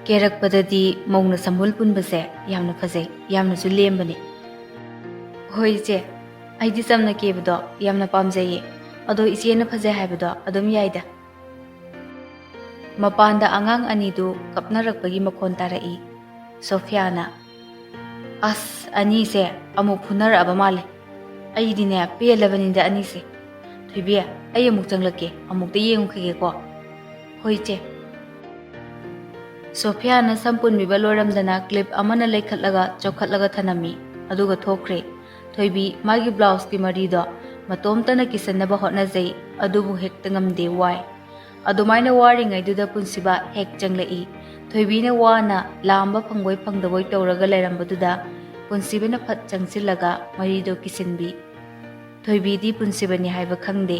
"ꯀꯦꯔꯛꯄꯗꯗꯤ ꯃꯧꯅ ꯁꯝꯕꯨꯜ ꯄꯨꯟꯕꯁꯦ ꯌꯥꯝꯅ ꯐꯖꯩ, ꯌꯥꯝꯅꯁꯨ ꯂꯦꯝꯕꯅꯤ꯫" "ꯍꯣꯏ ꯏꯆꯦ, ꯑꯩꯗꯤ ꯆꯝꯅ ꯀꯦꯕꯗꯣ ꯌꯥꯝꯅ ꯄꯥꯝꯖꯩꯌꯦ꯫ ꯑꯗꯣ ꯏꯆꯦꯅ ꯐꯖꯩ ꯍꯥꯏꯕꯗꯣ ꯑꯗꯨꯝ ꯌꯥꯏꯗ꯫" ꯃꯄꯥꯟꯗ ꯑꯉꯥꯡ ꯑꯅꯤꯗꯨ ꯀꯞꯅꯔꯛꯄꯒꯤ ꯃꯈꯣꯟ ꯇꯥꯔꯛꯏ꯫ ꯁꯣꯐꯤꯌꯥꯅ, "ꯑꯁ, ꯑꯅꯤꯁꯦ ꯑꯃꯨꯛ ꯐꯨꯅꯔꯛꯑꯕ ꯃꯥꯜꯂꯦ꯫ ꯑꯩꯗꯤꯅꯦ, ꯄꯦꯜꯂꯕꯅꯤꯗ ꯑꯅꯤꯁꯦ꯫ ꯊꯣꯏꯕꯤ, ꯑꯩ ꯑꯃꯨꯛ ꯆꯪꯂꯛꯀꯦ, ꯑꯃꯨꯛꯇ ꯌꯦꯡꯉꯨꯈꯤꯒꯦꯀꯣ꯫" "ꯍꯣꯏ, ꯏꯆꯦ꯫" ꯁꯣꯐꯤꯌꯥꯅ ꯁꯝ ꯄꯨꯟꯕꯤꯕ ꯂꯣꯏꯔꯝꯗꯅ ꯀ꯭ꯂꯤꯞ ꯑꯃꯅ ꯂꯩꯈꯠꯂꯒ ꯆꯞꯈꯠꯂꯒ ꯊꯅꯝꯃꯤ, ꯑꯗꯨꯒ ꯊꯣꯛꯈ꯭ꯔꯦ꯫ ꯊꯣꯏꯕꯤ ꯃꯥꯒꯤ ꯕ꯭ꯂꯥꯎꯁꯀꯤ ꯃꯔꯤꯗꯣ ꯃꯇꯣꯝꯇꯅ ꯀꯤꯁꯟꯅꯕ ꯍꯣꯠꯅꯖꯩ, ꯑꯗꯨꯕꯨ ꯍꯦꯛꯇ ꯉꯝꯗꯦ, ꯋꯥꯏ꯫ ꯑꯗꯨꯃꯥꯏꯅ ꯋꯥꯔꯤꯉꯩꯗꯨꯗ ꯄꯨꯟꯁꯤꯕ ꯍꯦꯛ ꯆꯪꯂꯛꯏ꯫ ꯊꯣꯏꯕꯤꯅ ꯋꯥꯅ ꯂꯥꯝꯕ ꯐꯪꯕꯣꯏ ꯐꯪꯗꯕꯣꯏ ꯇꯧꯔꯒ ꯂꯩꯔꯝꯕꯗꯨꯗ ꯄꯨꯟꯁꯤꯕꯅ ꯐꯠ ꯆꯪꯁꯤꯜꯂꯒ ꯃꯔꯤꯗꯣ ꯀꯤꯁꯤꯟꯕꯤ꯫ ꯊꯣꯏꯕꯤꯗꯤ ꯄꯨꯟꯁꯤꯕꯅꯤ ꯍꯥꯏꯕ ꯈꯪꯗꯦ,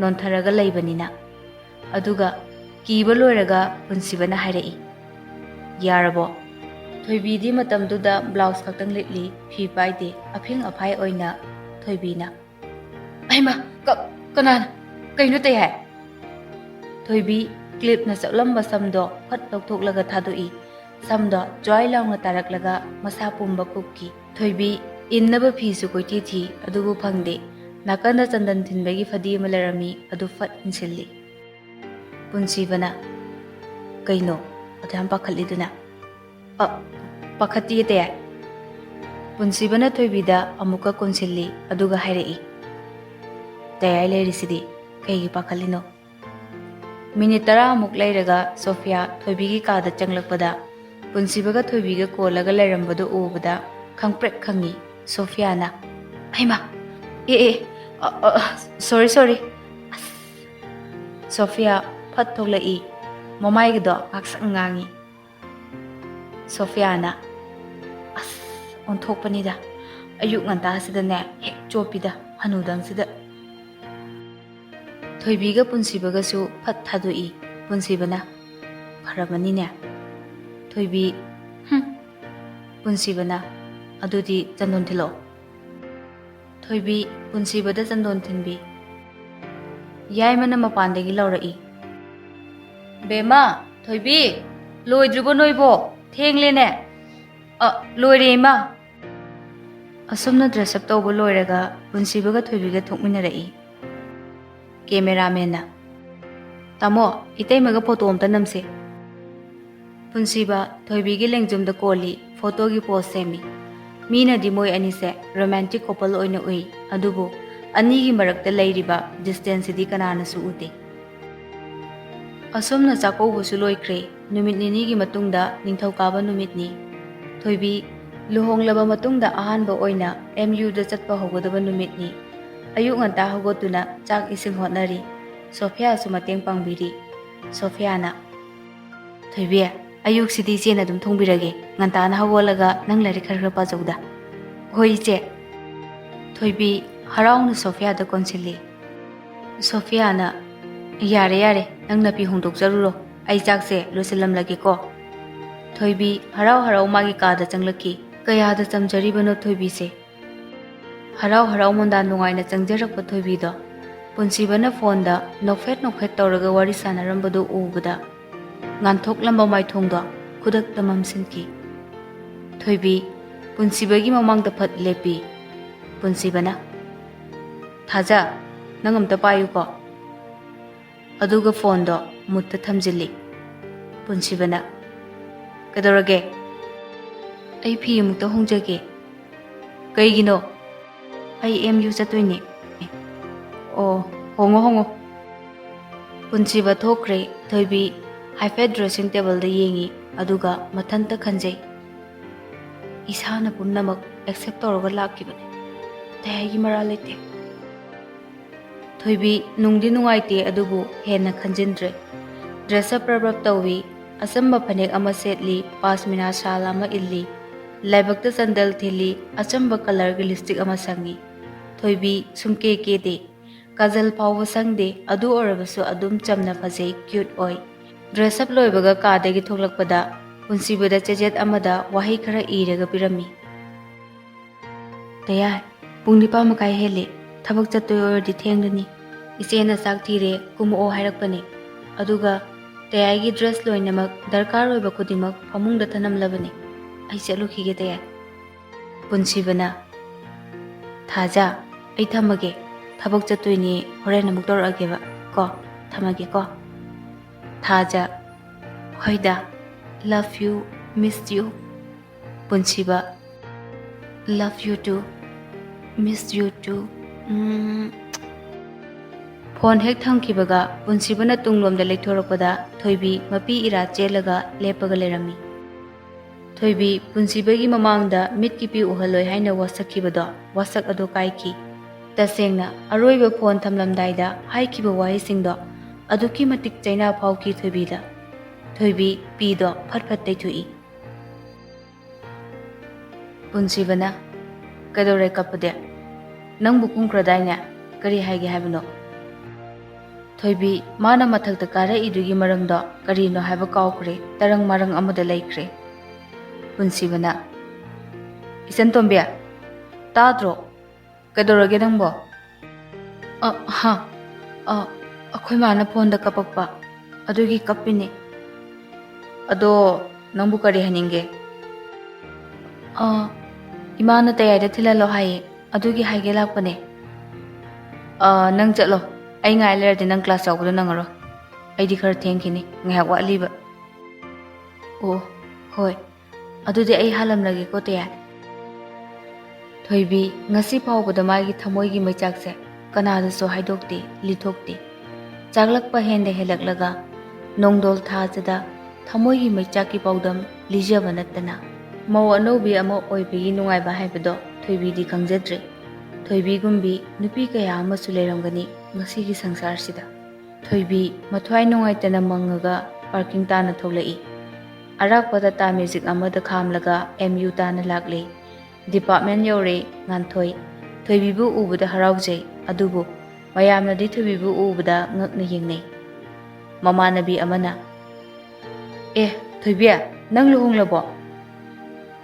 ꯅꯣꯟꯊꯔꯒ ꯂꯩꯕꯅꯤꯅ꯫ ꯑꯗꯨꯒ ꯀꯤꯕ ꯂꯣꯏꯔꯒ ꯄꯨꯟꯁꯤꯕꯅ ꯍꯥꯏꯔꯛꯏ, "ꯌꯥꯔꯕꯣ?" ꯊꯣꯏꯕꯤꯗꯤ ꯃꯇꯝꯗꯨꯗ ꯕ꯭ꯂꯥꯎꯁ ꯈꯛꯇꯪ ꯂꯤꯠꯂꯤ, ꯐꯤ ꯄꯥꯏꯗꯦ꯫ ꯑꯐꯤꯡ ꯑꯐꯥꯏ ꯑꯣꯏꯅ ꯊꯣꯏꯕꯤꯅ, "ꯑꯩꯃ, ꯀ-, ꯀꯅꯥꯅ? ꯀꯩꯅꯣ ꯇꯧꯏ ꯍꯥꯏ?" ꯊꯣꯏꯕꯤ ꯀ꯭ꯂꯤꯞꯅ ꯆꯞꯂꯝꯕ ꯁꯝꯗꯣ ꯐꯠ ꯂꯧꯊꯣꯛꯂꯒ ꯊꯥꯗꯣꯛꯏ꯫ ꯁꯝꯗꯣ ꯖ꯭ꯋꯥꯏ ꯂꯥꯎꯅ ꯇꯥꯔꯛꯂꯒ ꯃꯁꯥ ꯄꯨꯝꯕ ꯀꯨꯞꯈꯤ꯫ ꯊꯣꯏꯕꯤ ꯏꯟꯅꯕ ꯐꯤꯁꯨ ꯀꯣꯏꯊꯤ ꯊꯤ, ꯑꯗꯨꯕꯨ ꯐꯪꯗꯦ꯫ ꯅꯥꯀꯟꯗ ꯆꯟꯗꯟ ꯊꯤꯟꯕꯒꯤ ꯐꯗꯤ ꯑꯃ ꯂꯩꯔꯝꯃꯤ, ꯑꯗꯨ ꯐꯠ ꯏꯟꯁꯤꯜꯂꯤ꯫ ꯄꯨꯟꯁꯤꯕꯅ, "ꯀꯩꯅꯣ ꯑꯗꯨꯌꯥꯝ ꯄꯥꯈꯠꯂꯤꯗꯨꯅ?" "ꯑ, ꯄꯥꯈꯠꯇꯤꯌꯦ ꯇꯌꯥꯏ꯫" ꯄꯨꯟꯁꯤꯕꯅ ꯊꯣꯏꯕꯤꯗ ꯑꯃꯨꯛꯀ ꯀꯣꯟꯁꯤꯜꯂꯤ, ꯑꯗꯨꯒ ꯍꯥꯏꯔꯛꯏ, "ꯇꯌꯥꯏ ꯂꯩꯔꯤꯁꯤꯗꯤ ꯀꯩꯒꯤ ꯄꯥꯈꯠꯂꯤꯅꯣ?" ꯃꯤꯅꯤꯠ ꯇꯔꯥꯃꯨꯛ ꯂꯩꯔꯒ ꯁꯣꯐꯤꯌꯥ ꯊꯣꯏꯕꯤꯒꯤ ꯀꯥꯗ ꯆꯪꯂꯛꯄꯗ, ꯄꯨꯟꯁꯤꯕꯒ ꯊꯣꯏꯕꯤꯒ ꯀꯣꯜꯂꯒ ꯂꯩꯔꯝꯕꯗꯨ ꯎꯕꯗ ꯈꯪꯄ꯭ꯔꯦꯛ ꯈꯪꯉꯤ ꯁꯣꯐꯤꯌꯥꯅ꯫ "ꯍꯩꯃꯥ! ꯑꯦ, ꯑꯦ, ꯑ, ꯑ, ꯑ, ꯁꯣꯔꯤ, ꯁꯣꯔꯤ꯫" ꯑꯁ! ꯁꯣꯐꯤꯌꯥ ꯐꯠ ꯊꯣꯛꯂꯛꯏ, ꯃꯃꯥꯏꯒꯗꯣ ꯉꯥꯛꯁꯪ ꯉꯥꯡꯉꯤ꯫ ꯁꯣꯐꯤꯌꯥꯅ, "ꯑꯁ, ꯑꯣꯟꯊꯣꯛꯄꯅꯤꯗ, ꯑꯌꯨꯛ ꯉꯟꯇꯥꯁꯤꯗꯅꯦ ꯍꯦꯛ ꯆꯣꯞꯄꯤꯗ, ꯍꯅꯨꯗꯪꯁꯤꯗ꯫" ꯊꯣꯏꯕꯤꯒ ꯄꯨꯟꯁꯤꯕꯒꯁꯨ ꯐꯠ ꯊꯥꯗꯣꯛꯏ꯫ ꯄꯨꯟꯁꯤꯕꯅ, "ꯐꯔꯕꯅꯤꯅꯦ꯫" ꯊꯣꯏꯕꯤ, "ꯍꯨꯝ꯫" ꯄꯨꯟꯁꯤꯕꯅ, "ꯑꯗꯨꯗꯤ ꯆꯟꯗꯣꯟ ꯊꯤꯜꯂꯛꯑꯣ꯫" ꯊꯣꯏꯕꯤ ꯄꯨꯟꯁꯤꯕꯗ ꯆꯟꯗꯣꯟ ꯊꯤꯟꯕꯤ꯫ ꯌꯥꯏꯃꯅ ꯃꯄꯥꯟꯗꯒꯤ ꯂꯥꯎꯔꯛꯏ, "ꯕꯦꯝꯃ, ꯊꯣꯏꯕꯤ, ꯂꯣꯏꯗ꯭ꯔꯤꯕꯣ ꯅꯣꯏꯕꯣ? ꯊꯦꯡꯂꯦꯅꯦ꯫" "ꯑ, ꯂꯣꯏꯔꯦ, ꯏꯃꯥ꯫" ꯑꯁꯨꯝꯅ ꯗ꯭ꯔꯦꯁ ꯑꯞ ꯇꯧꯕ ꯂꯣꯏꯔꯒ ꯄꯨꯟꯁꯤꯕꯒ ꯊꯣꯏꯕꯤꯒ ꯊꯣꯛꯃꯤꯟꯅꯔꯛꯏ꯫ ꯀꯦꯃꯦꯔꯥꯃꯦꯟꯅ, "ꯇꯥꯃꯣ, ꯏꯇꯩꯃꯒ ꯐꯣꯇꯣ ꯑꯝꯇ ꯅꯝꯁꯦ꯫" ꯄꯨꯟꯁꯤꯕ ꯊꯣꯏꯕꯤꯒꯤ ꯂꯦꯡꯖꯨꯝꯗ ꯀꯣꯜꯂꯤ, ꯐꯣꯇꯣꯒꯤ ꯄꯣꯁ ꯁꯦꯝꯃꯤ꯫ ꯃꯤꯅꯗꯤ ꯃꯣꯏ ꯑꯅꯤꯁꯦ ꯔꯣꯃꯥꯟꯇꯤꯛ ꯀꯣꯄꯜ ꯑꯣꯏꯅ ꯎꯏ, ꯑꯗꯨꯕꯨ ꯑꯅꯤꯒꯤ ꯃꯔꯛꯇ ꯂꯩꯔꯤꯕ ꯗꯤꯁꯇꯦꯟꯁꯁꯤꯗꯤ ꯀꯅꯥꯅꯁꯨ ꯎꯗꯦ꯫ ꯑꯁꯨꯝꯅ ꯆꯥꯛꯀꯧꯕꯁꯨ ꯂꯣꯏꯈ꯭ꯔꯦ꯫ ꯅꯨꯃꯤꯠ ꯅꯤꯅꯤꯒꯤ ꯃꯇꯨꯡꯗ ꯅꯤꯡꯊꯧꯀꯥꯕ ꯅꯨꯃꯤꯠꯅꯤ꯫ ꯊꯣꯏꯕꯤ ꯂꯨꯍꯣꯡꯂꯕ ꯃꯇꯨꯡꯗ ꯑꯍꯥꯟꯕ ꯑꯣꯏꯅ ꯑꯦꯝ ꯌꯨꯗ ꯆꯠꯄ ꯍꯧꯒꯗꯕ ꯅꯨꯃꯤꯠꯅꯤ꯫ ꯑꯌꯨꯛ ꯉꯟꯇꯥ ꯍꯧꯒꯠꯇꯨꯅ ꯆꯥꯛ ꯏꯁꯤꯡ ꯍꯣꯠꯅꯔꯤ꯫ ꯁꯣꯐꯤꯌꯥꯁꯨ ꯃꯇꯦꯡ ꯄꯥꯡꯕꯤꯔꯤ꯫ ꯁꯣꯐꯤꯌꯥꯅ, "ꯊꯣꯏꯕꯤ, ꯑꯌꯨꯛꯁꯤꯗꯤ ꯏꯆꯦꯅ ꯑꯗꯨꯝ ꯊꯣꯡꯕꯤꯔꯒꯦ꯫ ꯉꯟꯇꯥꯅ ꯍꯧꯒꯠꯂꯒ ꯅꯪ ꯂꯥꯏꯔꯤꯛ ꯈꯔ ꯈꯔ ꯄꯥꯖꯧꯗ꯫" "ꯍꯣꯏ, ꯏꯆꯦ꯫" ꯊꯣꯏꯕꯤ ꯍꯔꯥꯎꯅ ꯁꯣꯐꯤꯌꯥꯗ ꯀꯣꯟꯁꯤꯜꯂꯤ꯫ ꯁꯣꯐꯤꯌꯥꯅ, "ꯌꯥꯔꯦ, ꯌꯥꯔꯦ, ꯅꯪ ꯅꯥꯄꯤ ꯍꯣꯡꯗꯣꯛꯆꯔꯨꯔꯣ꯫ ꯑꯩ ꯆꯥꯛꯁꯦ ꯂꯣꯏꯁꯤꯜꯂꯝꯂꯒꯦꯀꯣ꯫" ꯊꯣꯏꯕꯤ ꯍꯔꯥꯎ ꯍꯔꯥꯎ ꯃꯥꯒꯤ ꯀꯥꯗ ꯆꯪꯂꯛꯈꯤ꯫ ꯀꯌꯥꯗ ꯆꯝꯖꯔꯤꯕꯅꯣ ꯊꯣꯏꯕꯤꯁꯦ꯫ ꯍꯔꯥꯎ ꯍꯔꯥꯎ ꯃꯣꯟꯗꯥ ꯅꯨꯡꯉꯥꯏꯅ ꯆꯪꯖꯔꯛꯄ ꯊꯣꯏꯕꯤꯗꯣ ꯄꯨꯟꯁꯤꯕꯅ ꯐꯣꯟꯗ ꯅꯣꯛꯐꯦꯠ ꯅꯣꯛꯐꯦꯠ ꯇꯧꯔꯒ ꯋꯥꯔꯤ ꯁꯥꯟꯅꯔꯝꯕꯗꯨ ꯎꯕꯗ ꯉꯥꯟꯊꯣꯛꯂꯝꯕ ꯃꯥꯏꯊꯣꯡꯗꯣ ꯈꯨꯗꯛꯇ ꯃꯝꯁꯤꯟꯈꯤ꯫ ꯊꯣꯏꯕꯤ ꯄꯨꯟꯁꯤꯕꯒꯤ ꯃꯃꯥꯡꯗ ꯐꯠ ꯂꯦꯞꯄꯤ꯫ ꯄꯨꯟꯁꯤꯕꯅ, "ꯊꯥꯖ, ꯅꯪ ꯑꯝꯇ ꯄꯥꯏꯌꯨꯀꯣ꯫" ꯑꯗꯨꯒ ꯐꯣꯟꯗꯣ ꯃꯨꯠꯇ ꯊꯝꯖꯤꯜꯂꯤ꯫ ꯄꯨꯟꯁꯤꯕꯅ, "ꯀꯩꯗꯧꯔꯒꯦ?" "ꯑꯩ ꯐꯤ ꯑꯃꯨꯛꯇ ꯍꯣꯡꯖꯒꯦ꯫" "ꯀꯩꯒꯤꯅꯣ?" "ꯑꯩ ꯑꯦꯝ ꯌꯨ ꯆꯠꯇꯣꯏꯅꯦ꯫" "ꯑꯣ, ꯍꯣꯡꯉꯣ, ꯍꯣꯡꯉꯣ꯫" ꯄꯨꯟꯁꯤꯕ ꯊꯣꯛꯈ꯭ꯔꯦ꯫ ꯊꯣꯏꯕꯤ ꯍꯥꯏꯐꯦꯠ ꯗ꯭ꯔꯦꯁꯤꯡ ꯇꯦꯕꯜꯗ ꯌꯦꯡꯉꯤ, ꯑꯗꯨꯒ ꯃꯊꯟꯇ ꯈꯟꯖꯩ, "ꯏꯁꯥꯅ ꯄꯨꯝꯅꯃꯛ ꯑꯦꯛꯁꯦꯞ ꯇꯧꯔꯒ ꯂꯥꯛꯈꯤꯕꯅꯦ꯫ ꯑꯇꯩ ꯑꯩꯒꯤ ꯃꯔꯥꯜ ꯂꯩꯇꯦ꯫" ꯊꯣꯏꯕꯤ ꯅꯨꯡꯗꯤ ꯅꯨꯡꯉꯥꯏꯇꯦ, ꯑꯗꯨꯕꯨ ꯍꯦꯟꯅ ꯈꯟꯖꯤꯟꯗ꯭ꯔꯦ꯫ ꯗ꯭ꯔꯦꯁ ꯑꯞ ꯔꯞ ꯔꯞ ꯇꯧꯏ꯫ ꯑꯆꯝꯕ ꯐꯅꯦꯛ ꯑꯃ ꯁꯦꯠꯂꯤ, ꯄꯥꯁꯃꯤꯅꯥ ꯁꯥꯜ ꯑꯃ ꯏꯜꯂꯤ, ꯂꯥꯏꯕꯛꯇ ꯆꯟꯗꯜ ꯊꯤꯜꯂꯤ, ꯑꯆꯝꯕ ꯀꯂꯔꯒꯤ ꯂꯤꯞꯁꯇꯤꯛ ꯑꯃ ꯁꯪꯉꯤ꯫ ꯊꯣꯏꯕꯤ ꯁꯨꯝꯀꯦ ꯀꯦꯗꯦ, ꯀꯥꯖꯜ ꯐꯥꯎꯕ ꯁꯪꯗꯦ, ꯑꯗꯨ ꯑꯣꯏꯔꯕꯁꯨ ꯑꯗꯨꯝ ꯆꯝꯅ ꯐꯖꯩ, ꯀ꯭ꯌꯨꯠ ꯑꯣꯏ꯫ ꯗ꯭ꯔꯦꯁ ꯑꯞ ꯂꯣꯏꯕꯒ ꯀꯥꯗꯒꯤ ꯊꯣꯛꯂꯛꯄꯗ ꯄꯨꯟꯁꯤꯕꯗ ꯆꯦꯆꯦꯠ ꯑꯃꯗ ꯋꯥꯍꯩ ꯈꯔ ꯏꯔꯒ ꯄꯤꯔꯝꯃꯤ꯫ "ꯇꯌꯥꯏ, ꯄꯨꯡ ꯅꯤꯄꯥꯟ ꯃꯈꯥꯏ ꯍꯦꯜꯂꯦ꯫ ꯊꯕꯛ ꯆꯠꯇꯣꯏ ꯑꯣꯏꯔꯗꯤ ꯊꯦꯡꯂꯅꯤ꯫ ꯏꯆꯦꯅ ꯆꯥꯛ ꯊꯤꯔꯦ, ꯀꯨꯝꯃꯛꯑꯣ ꯍꯥꯏꯔꯛꯄꯅꯦ꯫ ꯑꯗꯨꯒ ꯇꯌꯥꯏꯒꯤ ꯗ꯭ꯔꯦꯁ ꯂꯣꯏꯅꯃꯛ, ꯗꯔꯀꯥꯔ ꯑꯣꯏꯕ ꯈꯨꯗꯤꯡꯃꯛ ꯐꯃꯨꯡꯗ ꯊꯅꯝꯂꯕꯅꯦ꯫ ꯑꯩ ꯆꯠꯂꯨꯈꯤꯒꯦ, ꯇꯌꯥꯏ꯫" ꯄꯨꯟꯁꯤꯕꯅ, "ꯊꯥꯖ, ꯑꯩ ꯊꯝꯃꯒꯦ꯫ ꯊꯕꯛ ꯆꯠꯇꯣꯏꯅꯦ, ꯍꯣꯔꯦꯟ ꯑꯃꯨꯛ ꯇꯧꯔꯛꯑꯒꯦꯕ꯫ ꯀꯣ, ꯊꯝꯃꯒꯦꯀꯣ꯫" ꯊꯥꯖ, ꯍꯣꯏꯗ, love you, miss you꯫ ꯄꯨꯟꯁꯤꯕ, love you too, miss you too꯫ Um. Phone ꯍꯦꯛ ꯊꯝꯈꯤꯕꯒ ꯄꯨꯟꯁꯤꯕꯅ ꯇꯨꯡꯂꯣꯝꯗ ꯂꯩꯊꯣꯔꯛꯄꯗ ꯊꯣꯏꯕꯤ ꯃꯄꯤ ꯏꯔꯥ ꯆꯦꯜꯂꯒ ꯂꯦꯞꯄꯒ ꯂꯩꯔꯝꯃꯤ꯫ ꯊꯣꯏꯕꯤ ꯄꯨꯟꯁꯤꯕꯒꯤ ꯃꯃꯥꯡꯗ ꯃꯤꯠꯀꯤ ꯄꯤ ꯎꯍꯜꯂꯣꯏ ꯍꯥꯏꯅ ꯋꯥꯁꯛꯈꯤꯕꯗꯣ, ꯋꯥꯁꯛ ꯑꯗꯨ ꯀꯥꯏꯈꯤ꯫ ꯇꯁꯦꯡꯅ, ꯑꯔꯣꯏꯕ ꯐꯣꯟ ꯊꯝꯂꯝꯗꯥꯏꯗ ꯍꯥꯏꯈꯤꯕ ꯋꯥꯍꯩꯁꯤꯡꯗꯣ ꯑꯗꯨꯛꯀꯤ ꯃꯇꯤꯛ ꯆꯩꯅꯥ ꯐꯥꯎꯈꯤ ꯊꯣꯏꯕꯤꯗ꯫ ꯊꯣꯏꯕꯤ ꯄꯤꯗꯣ ꯐꯠ ꯐꯠ ꯇꯩꯊꯣꯛꯏ꯫ ꯄꯨꯟꯁꯤꯕꯅ, "ꯀꯩꯗꯧꯔꯦ ꯀꯞꯄꯗꯤ? ꯅꯪꯕꯨ ꯀꯨꯝꯈ꯭ꯔꯗꯥꯏꯅꯦ? ꯀꯔꯤ ꯍꯥꯏꯒꯦ ꯍꯥꯏꯕꯅꯣ?" ꯊꯣꯏꯕꯤ, ꯃꯥꯅ ꯃꯊꯛꯇ ꯀꯥꯔꯛꯏꯗꯨꯒꯤ ꯃꯔꯝꯗꯣ ꯀꯔꯤꯅꯣ ꯍꯥꯏꯕ ꯀꯥꯎꯈ꯭ꯔꯦ, ꯇꯔꯪ ꯃꯔꯪ ꯑꯃꯗ ꯂꯩꯈ꯭ꯔꯦ꯫ ꯄꯨꯟꯁꯤꯕꯅ, "ꯏꯆꯟ ꯇꯣꯝꯕꯤ, ꯇꯥꯗ꯭ꯔꯣ? ꯀꯩꯗꯧꯔꯒꯦ ꯅꯪꯕꯣ?" "ꯑ, ꯍꯥ, ꯑ, ꯑꯩꯈꯣꯏ ꯃꯥꯅ ꯐꯣꯟꯗ ꯀꯞꯄꯛꯄ, ꯑꯗꯨꯒꯤ ꯀꯞꯄꯤꯅꯦ꯫" "ꯑꯗꯣ ꯅꯪꯕꯨ ꯀꯔꯤ ꯍꯥꯏꯅꯤꯡꯒꯦ?" "ꯑ, ꯏꯃꯥꯅ ꯇꯌꯥꯏꯗ ꯊꯤꯜꯍꯜꯂꯣ ꯍꯥꯏꯌꯦ, ꯑꯗꯨꯒꯤ ꯍꯥꯏꯒꯦ ꯂꯥꯛꯄꯅꯦ꯫" "ꯑ, ꯅꯪ ꯆꯠꯂꯣ, ꯑꯩ ꯉꯥꯏ ꯂꯩꯔꯗꯤ ꯅꯪ ꯀ꯭ꯂꯥꯁ ꯌꯥꯎꯕꯗꯣ ꯅꯪꯉꯔꯣꯏ꯫ ꯑꯩꯗꯤ ꯈꯔ ꯊꯦꯡꯈꯤꯅꯤ, ꯉꯥꯏꯍꯥꯛ ꯋꯥꯠꯂꯤꯕ꯫" "ꯑꯣ, ꯍꯣꯏ, ꯑꯗꯨꯗꯤ ꯑꯩ ꯍꯥꯜꯂꯝꯂꯒꯦꯀꯣ ꯇꯌꯥꯏ꯫" ꯊꯣꯏꯕꯤ ꯉꯁꯤ ꯐꯥꯎꯕꯗ ꯃꯥꯒꯤ ꯊꯃꯣꯏꯒꯤ ꯃꯩꯆꯥꯛꯁꯦ ꯀꯅꯥꯗꯁꯨ ꯍꯥꯏꯗꯣꯛꯇꯦ, ꯂꯤꯊꯣꯛꯇꯦ꯫ ꯆꯥꯛꯂꯛꯄ ꯍꯦꯟꯗ ꯍꯦꯜꯂꯛꯂꯒ ꯅꯣꯡꯗꯣꯜ ꯊꯥꯖꯗ ꯊꯃꯣꯏꯒꯤ ꯃꯩꯆꯥꯛꯀꯤ ꯄꯥꯎꯗꯝ ꯂꯤꯖꯕ ꯅꯠꯇꯅ ꯃꯧ ꯑꯅꯧꯕꯤ ꯑꯃ ꯑꯣꯏꯕꯒꯤ ꯅꯨꯡꯉꯥꯏꯕ ꯍꯥꯏꯕꯗꯣ ꯊꯣꯏꯕꯤꯗꯤ ꯈꯪꯖꯗ꯭ꯔꯦ꯫ ꯊꯣꯏꯕꯤꯒꯨꯝꯕꯤ ꯅꯨꯄꯤ ꯀꯌꯥ ꯑꯃꯁꯨ ꯂꯩꯔꯝꯒꯅꯤ ꯉꯁꯤꯒꯤ ꯁꯪꯁꯥꯔꯁꯤꯗ꯫ ꯊꯣꯏꯕꯤ ꯃꯊ꯭ꯋꯥꯏ ꯅꯨꯡꯉꯥꯏꯇꯅ ꯃꯪꯉꯒ ꯄꯥꯔꯀꯤꯡ ꯇꯥꯅ ꯊꯣꯛꯂꯛꯏ꯫ ꯑꯔꯥꯛꯄ ꯇꯥꯇꯥ ꯃꯦꯖꯤꯛ ꯑꯃꯗ ꯈꯥꯝꯂꯒ ꯑꯦꯝ ꯌꯨ ꯇꯥꯅ ꯂꯥꯛꯂꯦ꯫ ꯗꯤꯄꯥꯔꯠꯃꯦꯟ ꯌꯧꯔꯦ꯫ ꯉꯥꯟꯊꯣꯏ ꯊꯣꯏꯕꯤꯕꯨ ꯎꯕꯗ ꯍꯔꯥꯎꯖꯩ, ꯑꯗꯨꯕꯨ ꯃꯌꯥꯝꯅꯗꯤ ꯊꯣꯏꯕꯤꯕꯨ ꯎꯕꯗ ꯉꯛꯅ ꯌꯦꯡꯅꯩ꯫ ꯃꯃꯥꯟꯅꯕꯤ ꯑꯃꯅ, "ꯑꯦ, ꯊꯣꯏꯕꯤ, ꯅꯪ ꯂꯨꯍꯣꯡꯂꯕꯣ?"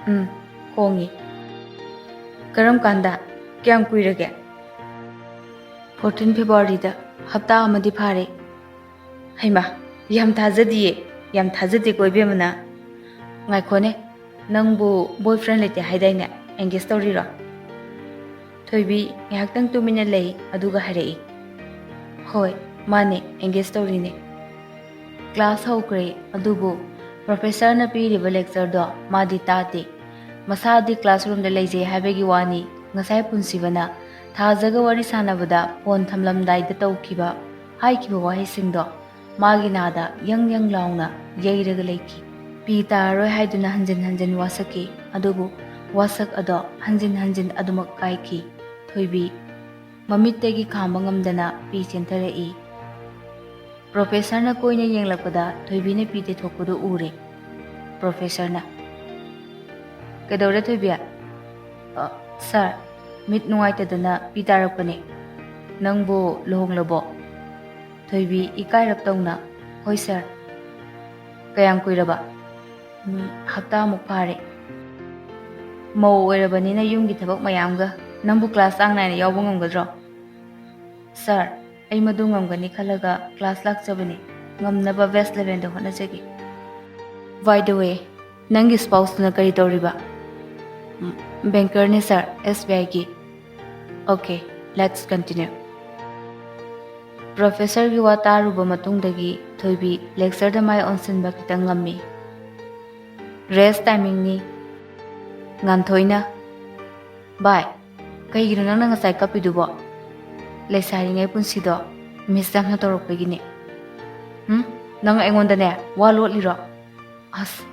"ꯎꯝ, ꯍꯣꯡꯉꯤ꯫" "ꯀꯔꯝ ꯀꯥꯟꯗ? ꯀꯌꯥꯝ ꯀꯨꯏꯔꯒꯦ?" "ꯐꯣꯔꯇꯤꯟ ꯐꯦꯕ꯭ꯔꯨꯋꯥꯔꯤꯗ, ꯍꯞꯇꯥ ꯑꯃꯗꯤ ꯐꯥꯔꯦ꯫" "ꯍꯩꯃꯥ, ꯌꯥꯝ ꯊꯥꯖꯗꯤꯌꯦ, ꯌꯥꯝ ꯊꯥꯖꯗꯦꯀꯣ ꯏꯕꯦꯝꯃꯅ꯫ ꯉꯥꯏꯈꯣꯅꯦ, ꯅꯪꯕꯨ ꯕꯣꯏꯐ꯭ꯔꯦꯟ ꯂꯩꯇꯦ ꯍꯥꯏꯗꯥꯏꯅꯦ? ꯑꯦꯡꯒꯦꯖ ꯇꯧꯔꯤꯔꯣ?" ꯊꯣꯏꯕꯤ ꯉꯥꯏꯍꯥꯛꯇꯪ ꯇꯨꯃꯤꯟꯅ ꯂꯩ, ꯑꯗꯨꯒ ꯍꯥꯏꯔꯛꯏ, "ꯍꯣꯏ, ꯃꯥꯅꯦ, ꯑꯦꯡꯒꯦꯖ ꯇꯧꯔꯤꯅꯦ꯫" ꯀ꯭ꯂꯥꯁ ꯍꯧꯈ꯭ꯔꯦ, ꯑꯗꯨꯕꯨ ꯄ꯭ꯔꯣꯐꯦꯁꯔꯅ ꯄꯤꯔꯤꯕ ꯂꯦꯛꯆꯔꯗꯣ ꯃꯥꯗꯤ ꯇꯥꯗꯦ꯫ ꯃꯁꯥꯗꯤ ꯀ꯭ꯂꯥꯁꯔꯨꯝꯗ ꯂꯩꯖꯩ ꯍꯥꯏꯕꯒꯤ ꯋꯥꯅꯤ꯫ ꯉꯁꯥꯏ ꯄꯨꯟꯁꯤꯕꯅ ꯊꯥꯖꯒ ꯋꯥꯔꯤ ꯁꯥꯟꯅꯕꯗ ꯐꯣꯟ ꯊꯝꯂꯝꯗꯥꯏꯗ ꯇꯧꯈꯤꯕ, ꯍꯥꯏꯈꯤꯕ ꯋꯥꯍꯩꯁꯤꯡꯗꯣ ꯃꯥꯒꯤ ꯅꯥꯗ ꯌꯪ ꯌꯪ ꯂꯥꯎꯅ ꯌꯩꯔꯒ ꯂꯩꯈꯤ꯫ ꯄꯤ ꯇꯥꯔꯔꯣꯏ ꯍꯥꯏꯗꯨꯅ ꯍꯟꯖꯤꯟ ꯍꯟꯖꯤꯟ ꯋꯥꯁꯛꯈꯤ, ꯑꯗꯨꯕꯨ ꯋꯥꯁꯛ ꯑꯗꯣ ꯍꯟꯖꯤꯟ ꯍꯟꯖꯤꯟ ꯑꯗꯨꯃꯛ ꯀꯥꯏꯈꯤ꯫ ꯊꯣꯏꯕꯤ ꯃꯃꯤꯠꯇꯒꯤ ꯈꯥꯝꯕ ꯉꯝꯗꯅ ꯄꯤ ꯆꯦꯟꯊꯔꯛꯏ꯫ ꯄ꯭ꯔꯣꯐꯦꯁꯔꯅ ꯀꯣꯏꯅ ꯌꯦꯡꯂꯛꯄꯗ ꯊꯣꯏꯕꯤꯅ ꯄꯤ ꯇꯩꯊꯣꯛꯄꯗꯨ ꯎꯔꯦ꯫ ꯄ꯭ꯔꯣꯐꯦꯁꯔꯅ, "ꯀꯩꯗꯧꯔꯦ ꯊꯣꯏꯕꯤ?" "ꯑ, ꯁꯥꯔ, ꯃꯤꯠ ꯅꯨꯡꯉꯥꯏꯇꯗꯅ ꯄꯤ ꯇꯥꯔꯛꯄꯅꯦ꯫ ꯅꯪꯕꯨ ꯂꯨꯍꯣꯡꯂꯕꯣ?" ꯊꯣꯏꯕꯤ ꯏꯀꯥꯏꯔꯞ ꯇꯧꯅ, "ꯍꯣꯏ ꯁꯥꯔ꯫" "ꯀꯌꯥꯝ ꯀꯨꯏꯔꯕ?" "ꯎꯝ, ꯍꯞꯇꯥꯃꯨꯛ ꯐꯥꯔꯦ꯫" "ꯃꯧ ꯑꯣꯏꯔꯕꯅꯤꯅ ꯌꯨꯝꯒꯤ ꯊꯕꯛ ꯃꯌꯥꯝꯒ ꯅꯪꯕꯨ ꯀ꯭ꯂꯥꯁ ꯆꯥꯡ ꯅꯥꯏꯅ ꯌꯥꯎꯕ ꯉꯝꯒꯗ꯭ꯔꯣ?" "ꯁꯥꯔ, ꯑꯩ ꯃꯗꯨ ꯉꯝꯒꯅꯤ ꯈꯜꯂꯒ ꯀ꯭ꯂꯥꯁ ꯂꯥꯛꯆꯕꯅꯤ꯫ ꯉꯝꯅꯕ best levelꯗ ꯍꯣꯠꯅꯖꯒꯦ꯫" "By the way, ꯅꯪꯒꯤ ꯁ꯭ꯄꯥꯎꯁꯇꯨꯅ ꯀꯔꯤ ꯇꯧꯔꯤꯕ?" "ꯎꯝ, ꯕꯦꯡꯀꯔꯅꯦ ꯁꯥꯔ, ꯑꯦꯁ ꯕꯤ ꯑꯥꯏꯒꯤ꯫" "Okay, let's continue." ꯄ꯭ꯔꯣꯐꯦꯁꯔꯒꯤ ꯋꯥ ꯇꯥꯔꯨꯕ ꯃꯇꯨꯡꯗꯒꯤ ꯊꯣꯏꯕꯤ ꯂꯦꯛꯆꯔꯗ ꯃꯥꯏ ꯑꯣꯟꯁꯤꯟꯕ ꯈꯤꯇꯪ ꯉꯝꯃꯤ꯫ ꯔꯦꯁ ꯇꯥꯏꯃꯤꯡꯅꯤ꯫ ꯉꯥꯟꯊꯣꯏꯅ, "ꯚꯥꯏ, ꯀꯩꯒꯤꯅꯣ ꯅꯪꯅ ꯉꯁꯥꯏ ꯀꯞꯄꯤꯗꯨꯕꯣ?" "ꯂꯩꯁꯥꯔꯤꯉꯩ ꯄꯨꯟꯁꯤꯗꯣ ꯃꯤꯁ ꯌꯥꯝꯅ ꯇꯧꯔꯛꯄꯒꯤꯅꯦ꯫" "ꯍꯨꯝ? ꯅꯪ ꯑꯩꯉꯣꯟꯗꯅꯦ ꯋꯥ ꯂꯣꯠꯂꯤꯔꯣ?" "ꯑꯁ,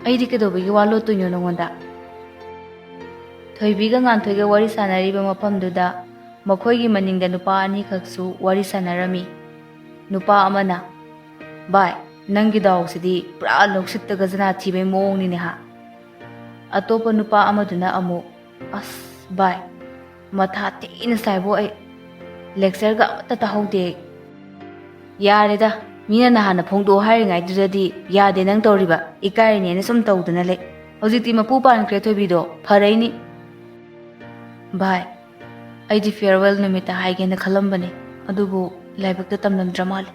ꯑꯩꯗꯤ ꯀꯩꯗꯧꯕꯒꯤ ꯋꯥ ꯂꯣꯠꯇꯣꯏꯅꯣ ꯅꯉꯣꯟꯗ?" ꯊꯣꯏꯕꯤꯒ ꯉꯥꯟꯊꯣꯏꯒ ꯋꯥꯔꯤ ꯁꯥꯟꯅꯔꯤꯕ ꯃꯐꯝꯗꯨꯗ ꯃꯈꯣꯏꯒꯤ ꯃꯅꯤꯡꯗ ꯅꯨꯄꯥ ꯑꯅꯤꯈꯛꯁꯨ ꯋꯥꯔꯤ ꯁꯥꯟꯅꯔꯝꯃꯤ꯫ ꯅꯨꯄꯥ ꯑꯃꯅ, "ꯚꯥꯏ, ꯅꯪꯒꯤ ꯗꯥꯎꯁꯤꯗꯤ ꯄꯨꯔꯥ ꯂꯧꯁꯤꯠꯇ ꯒꯖꯅꯥ ꯊꯤꯕꯩ ꯃꯑꯣꯡꯅꯤꯅꯦ ꯍꯥ?" ꯑꯇꯣꯞꯄ ꯅꯨꯄꯥ ꯑꯃꯗꯨꯅ ꯑꯃꯨꯛ, "ꯑꯁ ꯚꯥꯏ, ꯃꯊꯥ ꯊꯤꯅ ꯁꯥꯏꯕꯣ ꯑꯩ꯫ ꯂꯦꯛꯆꯔꯒ ꯑꯃꯠꯇ ꯇꯥꯍꯧꯗꯦ ꯑꯩ꯫" "ꯌꯥꯔꯦꯗ, ꯃꯤꯅ ꯅꯍꯥꯟꯅ ꯐꯣꯡꯗꯣꯛꯑꯣ ꯍꯥꯏꯔꯤꯉꯩꯗꯨꯗꯗꯤ ꯌꯥꯗꯦ ꯅꯪ ꯇꯧꯔꯤꯕ, ꯏꯀꯥꯏꯔꯤꯅꯦꯅ ꯁꯨꯝ ꯇꯧꯗꯅ ꯂꯩ꯫ ꯍꯧꯖꯤꯛꯇꯤ ꯃꯄꯨ ꯄꯥꯟꯈ꯭ꯔꯦ ꯊꯣꯏꯕꯤꯗꯣ, ꯐꯔꯩꯅꯤ꯫" "ꯚꯥꯏ, ꯑꯩꯗꯤ farewell ꯅꯨꯃꯤꯠꯇ ꯍꯥꯏꯒꯦꯅ ꯈꯜꯂꯝꯕꯅꯦ, ꯑꯗꯨꯕꯨ ꯂꯥꯏꯕꯛꯇ ꯇꯝꯂꯝꯗ꯭ꯔ ꯃꯥꯜꯂꯦ꯫"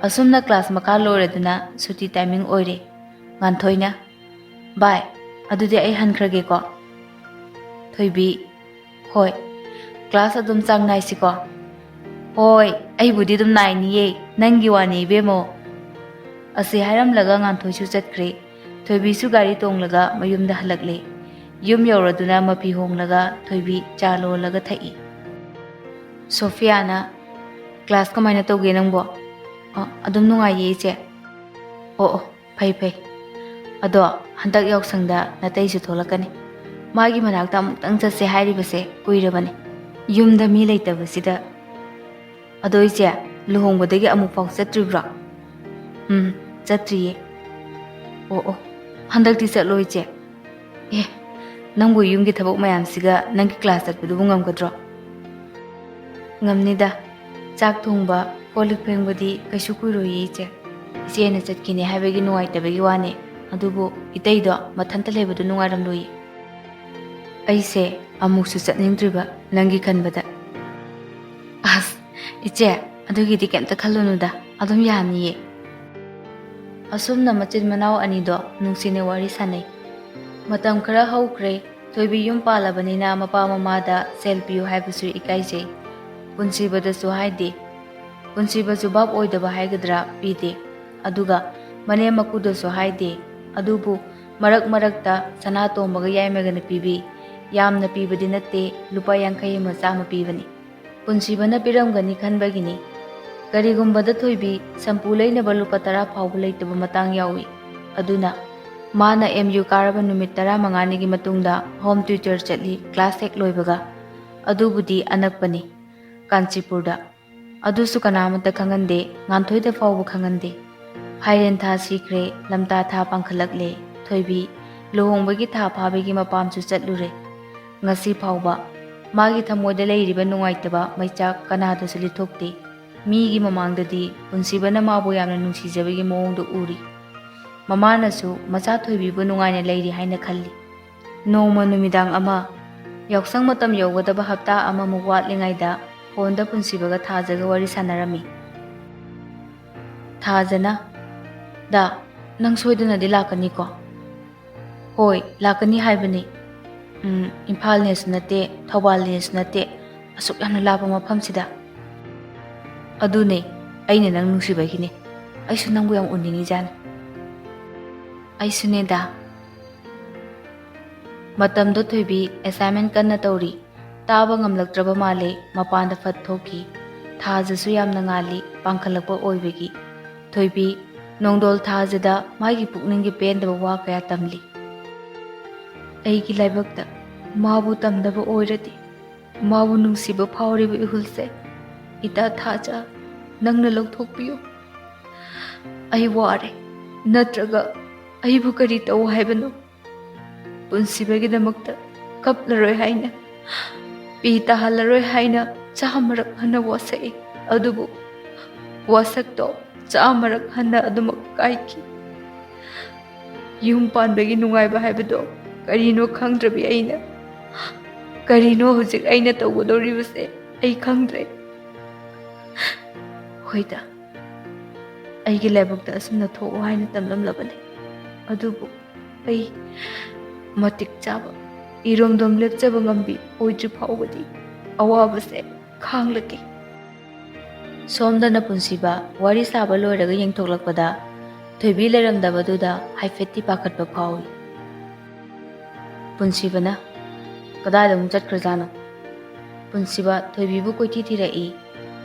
ꯑꯁꯨꯝꯅ ꯀ꯭ꯂꯥꯁ ꯃꯈꯥ ꯂꯣꯏꯔꯗꯨꯅ ꯁꯨꯇꯤ ꯇꯥꯏꯃꯤꯡ ꯑꯣꯏꯔꯦ꯫ ꯉꯥꯟꯊꯣꯏꯅ, "ꯚꯥꯏ, ꯑꯗꯨꯗꯤ ꯑꯩ ꯍꯟꯈ꯭ꯔꯒꯦꯀꯣ꯫" ꯊꯣꯏꯕꯤ, "ꯍꯣꯏ, ꯀ꯭ꯂꯥꯁ ꯑꯗꯨꯝ ꯆꯥꯡ ꯅꯥꯏꯁꯤꯀꯣ꯫" "ꯍꯣꯏ, ꯑꯩꯕꯨꯗꯤ ꯑꯗꯨꯝ ꯅꯥꯏꯅꯤꯌꯦ, ꯅꯪꯒꯤ ꯋꯥꯅꯤ ꯏꯕꯦꯝꯃꯣ"꯫ ꯑꯁꯤ ꯍꯥꯏꯔꯝꯂꯒ ꯉꯥꯟꯊꯣꯏꯁꯨ ꯆꯠꯈ꯭ꯔꯦ꯫ ꯊꯣꯏꯕꯤꯁꯨ ꯒꯥꯔꯤ ꯇꯣꯡꯂꯒ ꯃꯌꯨꯝꯗ ꯍꯜꯂꯛꯂꯦ꯫ ꯌꯨꯝ ꯌꯧꯔꯗꯨꯅ ꯃꯐꯤ ꯍꯣꯡꯂꯒ ꯊꯣꯏꯕꯤ ꯆꯥ ꯂꯣꯜꯂꯒ ꯊꯛꯏ꯫ ꯁꯣꯐꯤꯌꯥꯅ, "ꯀ꯭ꯂꯥꯁ ꯀꯃꯥꯏꯅ ꯇꯧꯒꯦ ꯅꯪꯕꯣ?" "ꯑ, ꯑꯗꯨꯝ ꯅꯨꯡꯉꯥꯏꯌꯦ ꯏꯆꯦ"꯫ "ꯑꯣ ꯑꯣ, ꯐꯩ ꯐꯩ꯫ ꯑꯗꯣ ꯍꯟꯗꯛ ꯌꯥꯎꯁꯪꯗ ꯅꯇꯩꯁꯨ ꯊꯣꯛꯂꯛꯀꯅꯤ꯫ ꯃꯥꯒꯤ ꯃꯅꯥꯛꯇ ꯑꯃꯨꯛꯇꯪ ꯆꯠꯁꯦ ꯍꯥꯏꯔꯤꯕꯁꯦ ꯀꯨꯏꯔꯕꯅꯤ꯫ ꯌꯨꯝꯗ ꯃꯤ ꯂꯩꯇꯕꯁꯤꯗ"꯫ "ꯑꯗꯣ ꯏꯆꯦ, ꯂꯨꯍꯣꯡꯕꯗꯒꯤ ꯑꯃꯨꯛꯐꯥꯎ ꯆꯠꯇ꯭ꯔꯤꯕ꯭ꯔꯣ?" "ꯎꯝ, ꯆꯠꯇ꯭ꯔꯤꯌꯦ"꯫ "ꯑꯣ ꯑꯣ, ꯍꯟꯗꯛꯇꯤ ꯆꯠꯂꯣ ꯏꯆꯦ"꯫ "ꯑꯦ, ꯅꯪꯕꯨ ꯌꯨꯝꯒꯤ ꯊꯕꯛ ꯃꯌꯥꯝꯁꯤꯒ ꯅꯪꯒꯤ ꯀ꯭ꯂꯥꯁ ꯆꯠꯄꯗꯨꯕꯨ ꯉꯝꯒꯗ꯭ꯔꯣ?" "ꯉꯝꯅꯤꯗ꯫ ꯆꯥꯛ ꯊꯣꯡꯕ, ꯀꯣꯜ ꯂꯤꯛ ꯐꯦꯡꯕꯗꯤ ꯀꯩꯁꯨ ꯀꯨꯏꯔꯣꯏꯌꯦ ꯏꯆꯦ꯫ ꯏꯆꯦꯅ ꯆꯠꯈꯤꯅꯦ ꯍꯥꯏꯕꯒꯤ ꯅꯨꯡꯉꯥꯏꯇꯕꯒꯤ ꯋꯥꯅꯦ꯫ ꯑꯗꯨꯕꯨ ꯏꯇꯩꯗꯣ ꯃꯊꯟꯇ ꯂꯩꯕꯗꯨ ꯅꯨꯡꯉꯥꯏꯔꯝꯂꯣꯏꯌꯦ"꯫ "ꯑꯩꯁꯦ ꯑꯃꯨꯛꯁꯨ ꯆꯠꯅꯤꯡꯗ꯭ꯔꯤꯕ ꯅꯪꯒꯤ ꯈꯟꯕꯗ"꯫ "ꯑꯁ, ꯏꯆꯦ, ꯑꯗꯨꯒꯤꯗꯤ ꯀꯩꯝꯇ ꯈꯜꯂꯨꯅꯨꯗ, ꯑꯗꯨꯝ ꯌꯥꯅꯤꯌꯦ"꯫ ꯑꯁꯨꯝꯅ ꯃꯆꯤꯟ ꯃꯅꯥꯎ ꯑꯅꯤꯗꯣ ꯅꯨꯡꯁꯤꯅ ꯋꯥꯔꯤ ꯁꯥꯟꯅꯩ꯫ ꯃꯇꯝ ꯈꯔ ꯍꯧꯈ꯭ꯔꯦ꯫ ꯊꯣꯏꯕꯤ ꯌꯨꯝ ꯄꯥꯜꯂꯕꯅꯤꯅ ꯃꯄꯥ ꯃꯃꯥꯗ ꯁꯦꯜ ꯄꯤꯌꯨ ꯍꯥꯏꯕꯁꯨ ꯏꯀꯥꯏꯖꯩ꯫ ꯄꯨꯟꯁꯤꯕꯗꯁꯨ ꯍꯥꯏꯗꯦ꯫ ꯄꯨꯟꯁꯤꯕꯁꯨ ꯚꯥꯞ ꯑꯣꯏꯗꯕ ꯍꯥꯏꯒꯗ꯭ꯔꯥ, ꯄꯤꯗꯦ꯫ ꯑꯗꯨꯒ ꯃꯅꯦꯝ ꯃꯀꯨꯗꯁꯨ ꯍꯥꯏꯗꯦ꯫ ꯑꯗꯨꯕꯨ ꯃꯔꯛ ꯃꯔꯛꯇ ꯁꯅꯥ ꯇꯣꯝꯕꯒ ꯌꯥꯏꯃꯒꯅ ꯄꯤꯕꯤ꯫ ꯌꯥꯝꯅ ꯄꯤꯕꯗꯤ ꯅꯠꯇꯦ, ꯂꯨꯄꯥ ꯌꯥꯡꯈꯩ ꯑꯃ ꯆꯥꯝꯃ ꯄꯤꯕꯅꯤ꯫ ꯄꯨꯟꯁꯤꯕꯅ ꯄꯤꯔꯝꯒꯅꯤ ꯈꯟꯕꯒꯤꯅꯤ꯫ ꯀꯔꯤꯒꯨꯝꯕꯗ ꯊꯣꯏꯕꯤ ꯁꯝꯄꯨ ꯂꯩꯅꯕ ꯂꯨꯄꯥ ꯇꯔꯥ ꯐꯥꯎꯕ ꯂꯩꯇꯕ ꯃꯇꯥꯡ ꯌꯥꯎꯏ꯫ ꯑꯗꯨꯅ ꯃꯥꯅ ꯑꯦꯝ ꯌꯨ ꯀꯥꯔꯕ ꯅꯨꯃꯤꯠ ꯇꯔꯥꯃꯉꯥꯅꯤꯒꯤ ꯃꯇꯨꯡꯗ ꯍꯣꯝ ꯇ꯭ꯌꯨꯇꯔ ꯆꯠꯂꯤ, ꯀ꯭ꯂꯥꯁ ꯍꯦꯛ ꯂꯣꯏꯕꯒ꯫ ꯑꯗꯨꯕꯨꯗꯤ ꯑꯅꯛꯄꯅꯤ, ꯀꯥꯟꯆꯤꯄꯨꯔꯗ꯫ ꯑꯗꯨꯁꯨ ꯀꯅꯥꯃꯠꯇ ꯈꯪꯍꯟꯗꯦ, ꯉꯥꯟꯊꯣꯏꯗ ꯐꯥꯎꯕ ꯈꯪꯍꯟꯗꯦ꯫ ꯐꯥꯏꯔꯦꯟ ꯊꯥ ꯁꯤꯈ꯭ꯔꯦ, ꯂꯝꯇꯥ ꯊꯥ ꯄꯥꯡꯈꯠꯂꯛꯂꯦ꯫ ꯊꯣꯏꯕꯤ ꯂꯨꯍꯣꯡꯕꯒꯤ ꯊꯥ ꯐꯥꯕꯒꯤ ꯃꯄꯥꯝꯁꯨ ꯆꯠꯂꯨꯔꯦ꯫ ꯉꯁꯤ ꯐꯥꯎꯕ ꯃꯥꯒꯤ ꯊꯃꯣꯏꯗ ꯂꯩꯔꯤꯕ ꯅꯨꯡꯉꯥꯏꯇꯕ ꯃꯩꯆꯥꯛ ꯀꯅꯥꯗꯁꯨ ꯂꯤꯊꯣꯛꯇꯦ꯫ ꯃꯤꯒꯤ ꯃꯃꯥꯡꯗꯗꯤ ꯄꯨꯟꯁꯤꯕꯅ ꯃꯥꯕꯨ ꯌꯥꯝꯅ ꯅꯨꯡꯁꯤꯖꯕꯒꯤ ꯃꯑꯣꯡꯗ ꯎꯔꯤ꯫ ꯃꯃꯥꯅꯁꯨ ꯃꯆꯥ ꯊꯣꯏꯕꯤꯕꯨ ꯅꯨꯡꯉꯥꯏꯅ ꯂꯩꯔꯤ ꯍꯥꯏꯅ ꯈꯜꯂꯤ꯫ ꯅꯣꯡꯃ ꯅꯨꯃꯤꯗꯥꯡ ꯑꯃ, ꯌꯥꯎꯁꯪ ꯃꯇꯝ ꯌꯧꯒꯗꯕ ꯍꯞꯇꯥ ꯑꯃꯃꯨꯛ ꯋꯥꯠꯂꯤꯉꯩꯗ, ꯐꯣꯟꯗ ꯄꯨꯟꯁꯤꯕꯒ ꯊꯥꯖꯒ ꯋꯥꯔꯤ ꯁꯥꯟꯅꯔꯝꯃꯤ꯫ ꯊꯥꯖꯅ, "ꯗꯥ, ꯅꯪ ꯁꯣꯏꯗꯅꯗꯤ ꯂꯥꯛꯀꯅꯤꯀꯣ?" "ꯍꯣꯏ, ꯂꯥꯛꯀꯅꯤ ꯍꯥꯏꯕꯅꯤ꯫ ꯎꯝ, ꯏꯝꯐꯥꯜꯅꯦꯁꯨ ꯅꯠꯇꯦ, ꯊꯧꯕꯥꯜꯅꯦꯁꯨ ꯅꯠꯇꯦ, ꯑꯁꯨꯛ ꯌꯥꯝꯅ ꯂꯥꯞꯄ ꯃꯐꯝꯁꯤꯗ"꯫ ꯑꯗꯨꯅꯦ, ꯑꯩꯅ ꯅꯪ ꯅꯨꯡꯁꯤꯕꯒꯤꯅꯦ꯫ ꯑꯩꯁꯨ ꯅꯪꯕꯨ ꯌꯥꯝ ꯎꯅꯤꯡꯉꯤꯖꯥꯠꯅꯤ꯫ ꯑꯩꯁꯨꯅꯦꯗ꯫ ꯃꯇꯝꯗꯣ ꯊꯣꯏꯕꯤ assignment ꯀꯟꯅ ꯇꯧꯔꯤ꯫ ꯇꯥꯕ ꯉꯝꯂꯛꯇ꯭ꯔꯕ ꯃꯥꯜꯂꯦ, ꯃꯄꯥꯟꯗ ꯐꯠ ꯊꯣꯛꯈꯤ꯫ ꯊꯥꯖꯁꯨ ꯌꯥꯝꯅ ꯉꯥꯜꯂꯤ, ꯄꯥꯡꯈꯠꯂꯛꯄ ꯑꯣꯏꯕꯒꯤ꯫ ꯊꯣꯏꯕꯤ ꯅꯣꯡꯗꯣꯜ ꯊꯥꯖꯗ ꯃꯥꯒꯤ ꯄꯨꯛꯅꯤꯡꯒꯤ ꯄꯦꯟꯗꯕ ꯋꯥ ꯀꯌꯥ ꯇꯝꯂꯤ꯫ ꯑꯩꯒꯤ ꯂꯥꯏꯕꯛꯇ ꯃꯥꯕꯨ ꯇꯝꯗꯕ ꯑꯣꯏꯔꯗꯤ, ꯃꯥꯕꯨ ꯅꯨꯡꯁꯤꯕ ꯐꯥꯎꯔꯤꯕ ꯏꯍꯨꯜꯁꯦ ꯏꯇꯥ ꯊꯥꯖ, ꯅꯪꯅ ꯂꯧꯊꯣꯛꯄꯤꯌꯨ꯫ ꯑꯩ ꯋꯥꯔꯦ, ꯅꯠꯇ꯭ꯔꯒ ꯑꯩꯕꯨ ꯀꯔꯤ ꯇꯧ ꯍꯥꯏꯕꯅꯣ? ꯄꯨꯟꯁꯤꯕꯒꯤꯗꯃꯛꯇ ꯀꯞꯂꯔꯣꯏ ꯍꯥꯏꯅ, ꯄꯤ ꯇꯥꯍꯜꯂꯔꯣꯏ ꯍꯥꯏꯅ ꯆꯥꯝꯃꯔꯛ ꯍꯟꯅ ꯋꯥꯁꯛꯏ꯫ ꯑꯗꯨꯕꯨ ꯋꯥꯁꯛꯇꯣ ꯆꯥꯝꯃꯔꯛ ꯍꯟꯅ ꯑꯗꯨꯃꯛ ꯀꯥꯏꯈꯤ꯫ ꯌꯨꯝ ꯄꯥꯟꯕꯒꯤ ꯅꯨꯡꯉꯥꯏꯕ ꯍꯥꯏꯕꯗꯣ ꯀꯔꯤꯅꯣ ꯈꯪꯗ꯭ꯔꯕꯤ ꯑꯩꯅ, ꯀꯔꯤꯅꯣ ꯍꯧꯖꯤꯛ ꯑꯩꯅ ꯇꯧꯒꯗꯧꯔꯤꯕꯁꯦ ꯑꯩ ꯈꯪꯗ꯭ꯔꯦ꯫ ꯍꯣꯏꯗ, ꯑꯩꯒꯤ ꯂꯥꯏꯕꯛꯇ ꯑꯁꯨꯝꯅ ꯊꯣꯛꯑꯣ ꯍꯥꯏꯅ ꯇꯝꯂꯝꯂꯕꯅꯤ꯫ ꯑꯗꯨꯕꯨ ꯑꯩ ꯃꯇꯤꯛ ꯆꯥꯕ, ꯏꯔꯣꯝꯗꯣꯝ ꯂꯦꯞꯆꯕ ꯉꯝꯕꯤ ꯑꯣꯏꯗ꯭ꯔꯤ ꯐꯥꯎꯕꯗꯤ ꯑꯋꯥꯕꯁꯦ ꯈꯥꯡꯂꯒꯦ꯫ ꯁꯣꯝꯗꯅ ꯄꯨꯟꯁꯤꯕ ꯋꯥꯔꯤ ꯁꯥꯕ ꯂꯣꯏꯔꯒ ꯌꯦꯡꯊꯣꯛꯂꯛꯄꯗ ꯊꯣꯏꯕꯤ ꯂꯩꯔꯝꯗꯕꯗꯨꯗ ꯍꯥꯏꯐꯦꯠꯇꯤ ꯄꯥꯈꯠꯄ ꯐꯥꯎꯏ꯫ ꯄꯨꯟꯁꯤꯕꯅ, "ꯀꯗꯥꯏꯗ ꯑꯃꯨꯛ ꯆꯠꯈ꯭ꯔꯖꯥꯠꯅꯣ?" ꯄꯨꯟꯁꯤꯕ ꯊꯣꯏꯕꯤꯕꯨ ꯀꯣꯏꯊꯤ ꯊꯤꯔꯛꯏ꯫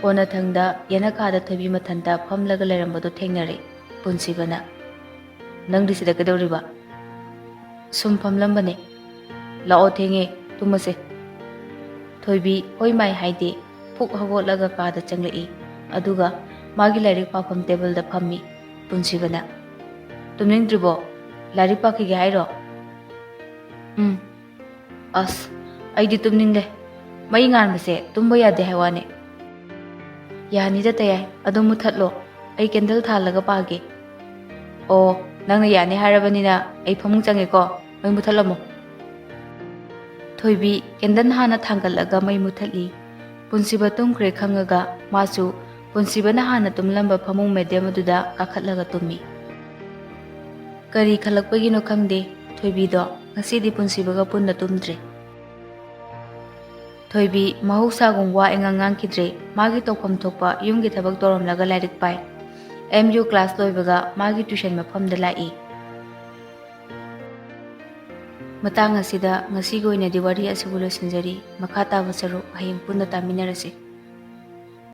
ꯀꯣꯟꯅꯊꯪꯗ ꯌꯦꯅꯈꯥꯗ ꯊꯣꯏꯕꯤ ꯃꯊꯟꯇ ꯐꯝꯂꯒ ꯂꯩꯔꯝꯕꯗꯨ ꯊꯦꯡꯅꯔꯦ꯫ ꯄꯨꯟꯁꯤꯕꯅ, "ꯅꯪꯗꯤ ꯁꯤꯗ ꯀꯩꯗꯧꯔꯤꯕ?" "ꯁꯨꯝ ꯐꯝꯂꯝꯕꯅꯦ꯫ ꯂꯥꯛꯑꯣ, ꯊꯦꯡꯉꯦ, ꯇꯨꯝꯃꯁꯦ꯫" ꯊꯣꯏꯕꯤ ꯍꯣꯏ ꯃꯥꯏ ꯍꯥꯏꯗꯦ, ꯐꯨꯛ ꯍꯧꯒꯠꯂꯒ ꯀꯥꯗ ꯆꯪꯂꯛꯏ꯫ ꯑꯗꯨꯒ ꯃꯥꯒꯤ ꯂꯥꯏꯔꯤꯛ ꯄꯥꯐꯝ ꯇꯦꯕꯜꯗ ꯐꯝꯃꯤ꯫ ꯄꯨꯟꯁꯤꯕꯅ, "ꯇꯨꯝꯅꯤꯡꯗ꯭ꯔꯤꯕꯣ? ꯂꯥꯏꯔꯤꯛ ꯄꯥꯈꯤꯒꯦ ꯍꯥꯏꯔꯣ?" "ꯎꯝ꯫ ꯑꯁ, ꯑꯩꯗꯤ ꯇꯨꯝꯅꯤꯡꯂꯦ꯫ ꯃꯩ ꯉꯥꯟꯕꯁꯦ ꯇꯨꯝꯕ ꯌꯥꯗꯦ ꯍꯥꯏ ꯋꯥꯅꯦ꯫" "ꯌꯥꯅꯤꯗ ꯇꯌꯥꯏ, ꯑꯗꯨꯝ ꯃꯨꯊꯠꯂꯣ꯫ ꯑꯩ ꯀꯦꯟꯗꯜ ꯊꯥꯜꯂꯒ ꯄꯥꯒꯦ꯫" "ꯑꯣ, ꯅꯪꯅ ꯌꯥꯅꯤ ꯍꯥꯏꯔꯕꯅꯤꯅ ꯑꯩ ꯐꯃꯨꯡ ꯆꯪꯉꯦꯀꯣ꯫ ꯃꯩ ꯃꯨꯊꯠꯂꯝꯃꯣ꯫" ꯊꯣꯏꯕꯤ ꯀꯦꯟꯗꯜ ꯍꯥꯟꯅ ꯊꯥꯡꯒꯠꯂꯒ ꯃꯩ ꯃꯨꯊꯠꯂꯤ꯫ ꯄꯨꯟꯁꯤꯕ ꯇꯨꯝꯈ꯭ꯔꯦ ꯈꯪꯉꯒ ꯃꯥꯁꯨ ꯄꯨꯟꯁꯤꯕꯅ ꯍꯥꯟꯅ ꯇꯨꯝꯂꯝꯕ ꯐꯃꯨꯡ medium ꯑꯗꯨꯗ ꯀꯥꯈꯠꯂꯒ ꯇꯨꯝꯃꯤ꯫ ꯀꯔꯤ ꯈꯜꯂꯛꯄꯒꯤꯅꯣ ꯈꯪꯗꯦ, ꯊꯣꯏꯕꯤꯗꯣ ꯉꯁꯤꯗꯤ ꯄꯨꯟꯁꯤꯕꯒ ꯄꯨꯟꯅ ꯇꯨꯝꯗ꯭ꯔꯦ꯫ ꯊꯣꯏꯕꯤ ꯃꯍꯧꯁꯥꯒꯨꯝ ꯋꯥ ꯏꯉꯥꯡ ꯉꯥꯡꯈꯤꯗ꯭ꯔꯦ꯫ ꯃꯥꯒꯤ ꯇꯧꯐꯝ ꯊꯣꯛꯄ ꯌꯨꯝꯒꯤ ꯊꯕꯛ ꯇꯧꯔꯝꯂꯒ ꯂꯥꯏꯔꯤꯛ ꯄꯥꯏ꯫ ꯑꯦꯝ ꯌꯨ ꯀ꯭ꯂꯥꯁ ꯂꯣꯏꯕꯒ ꯃꯥꯒꯤ ꯇ꯭ꯌꯨꯁꯟ ꯃꯐꯝꯗ ꯂꯥꯛꯏ꯫ ꯃꯇꯥꯡ ꯑꯁꯤꯗ ꯉꯁꯤꯒꯤ ꯑꯣꯏꯅꯗꯤ ꯋꯥꯔꯤ ꯑꯁꯤꯕꯨ ꯂꯣꯏꯁꯤꯟꯖꯔꯤ꯫ ꯃꯈꯥ ꯇꯥꯕ ꯁꯔꯨꯛ ꯍꯌꯦꯡ ꯄꯨꯟꯅ ꯇꯥꯃꯤꯟꯅꯔꯁꯤ꯫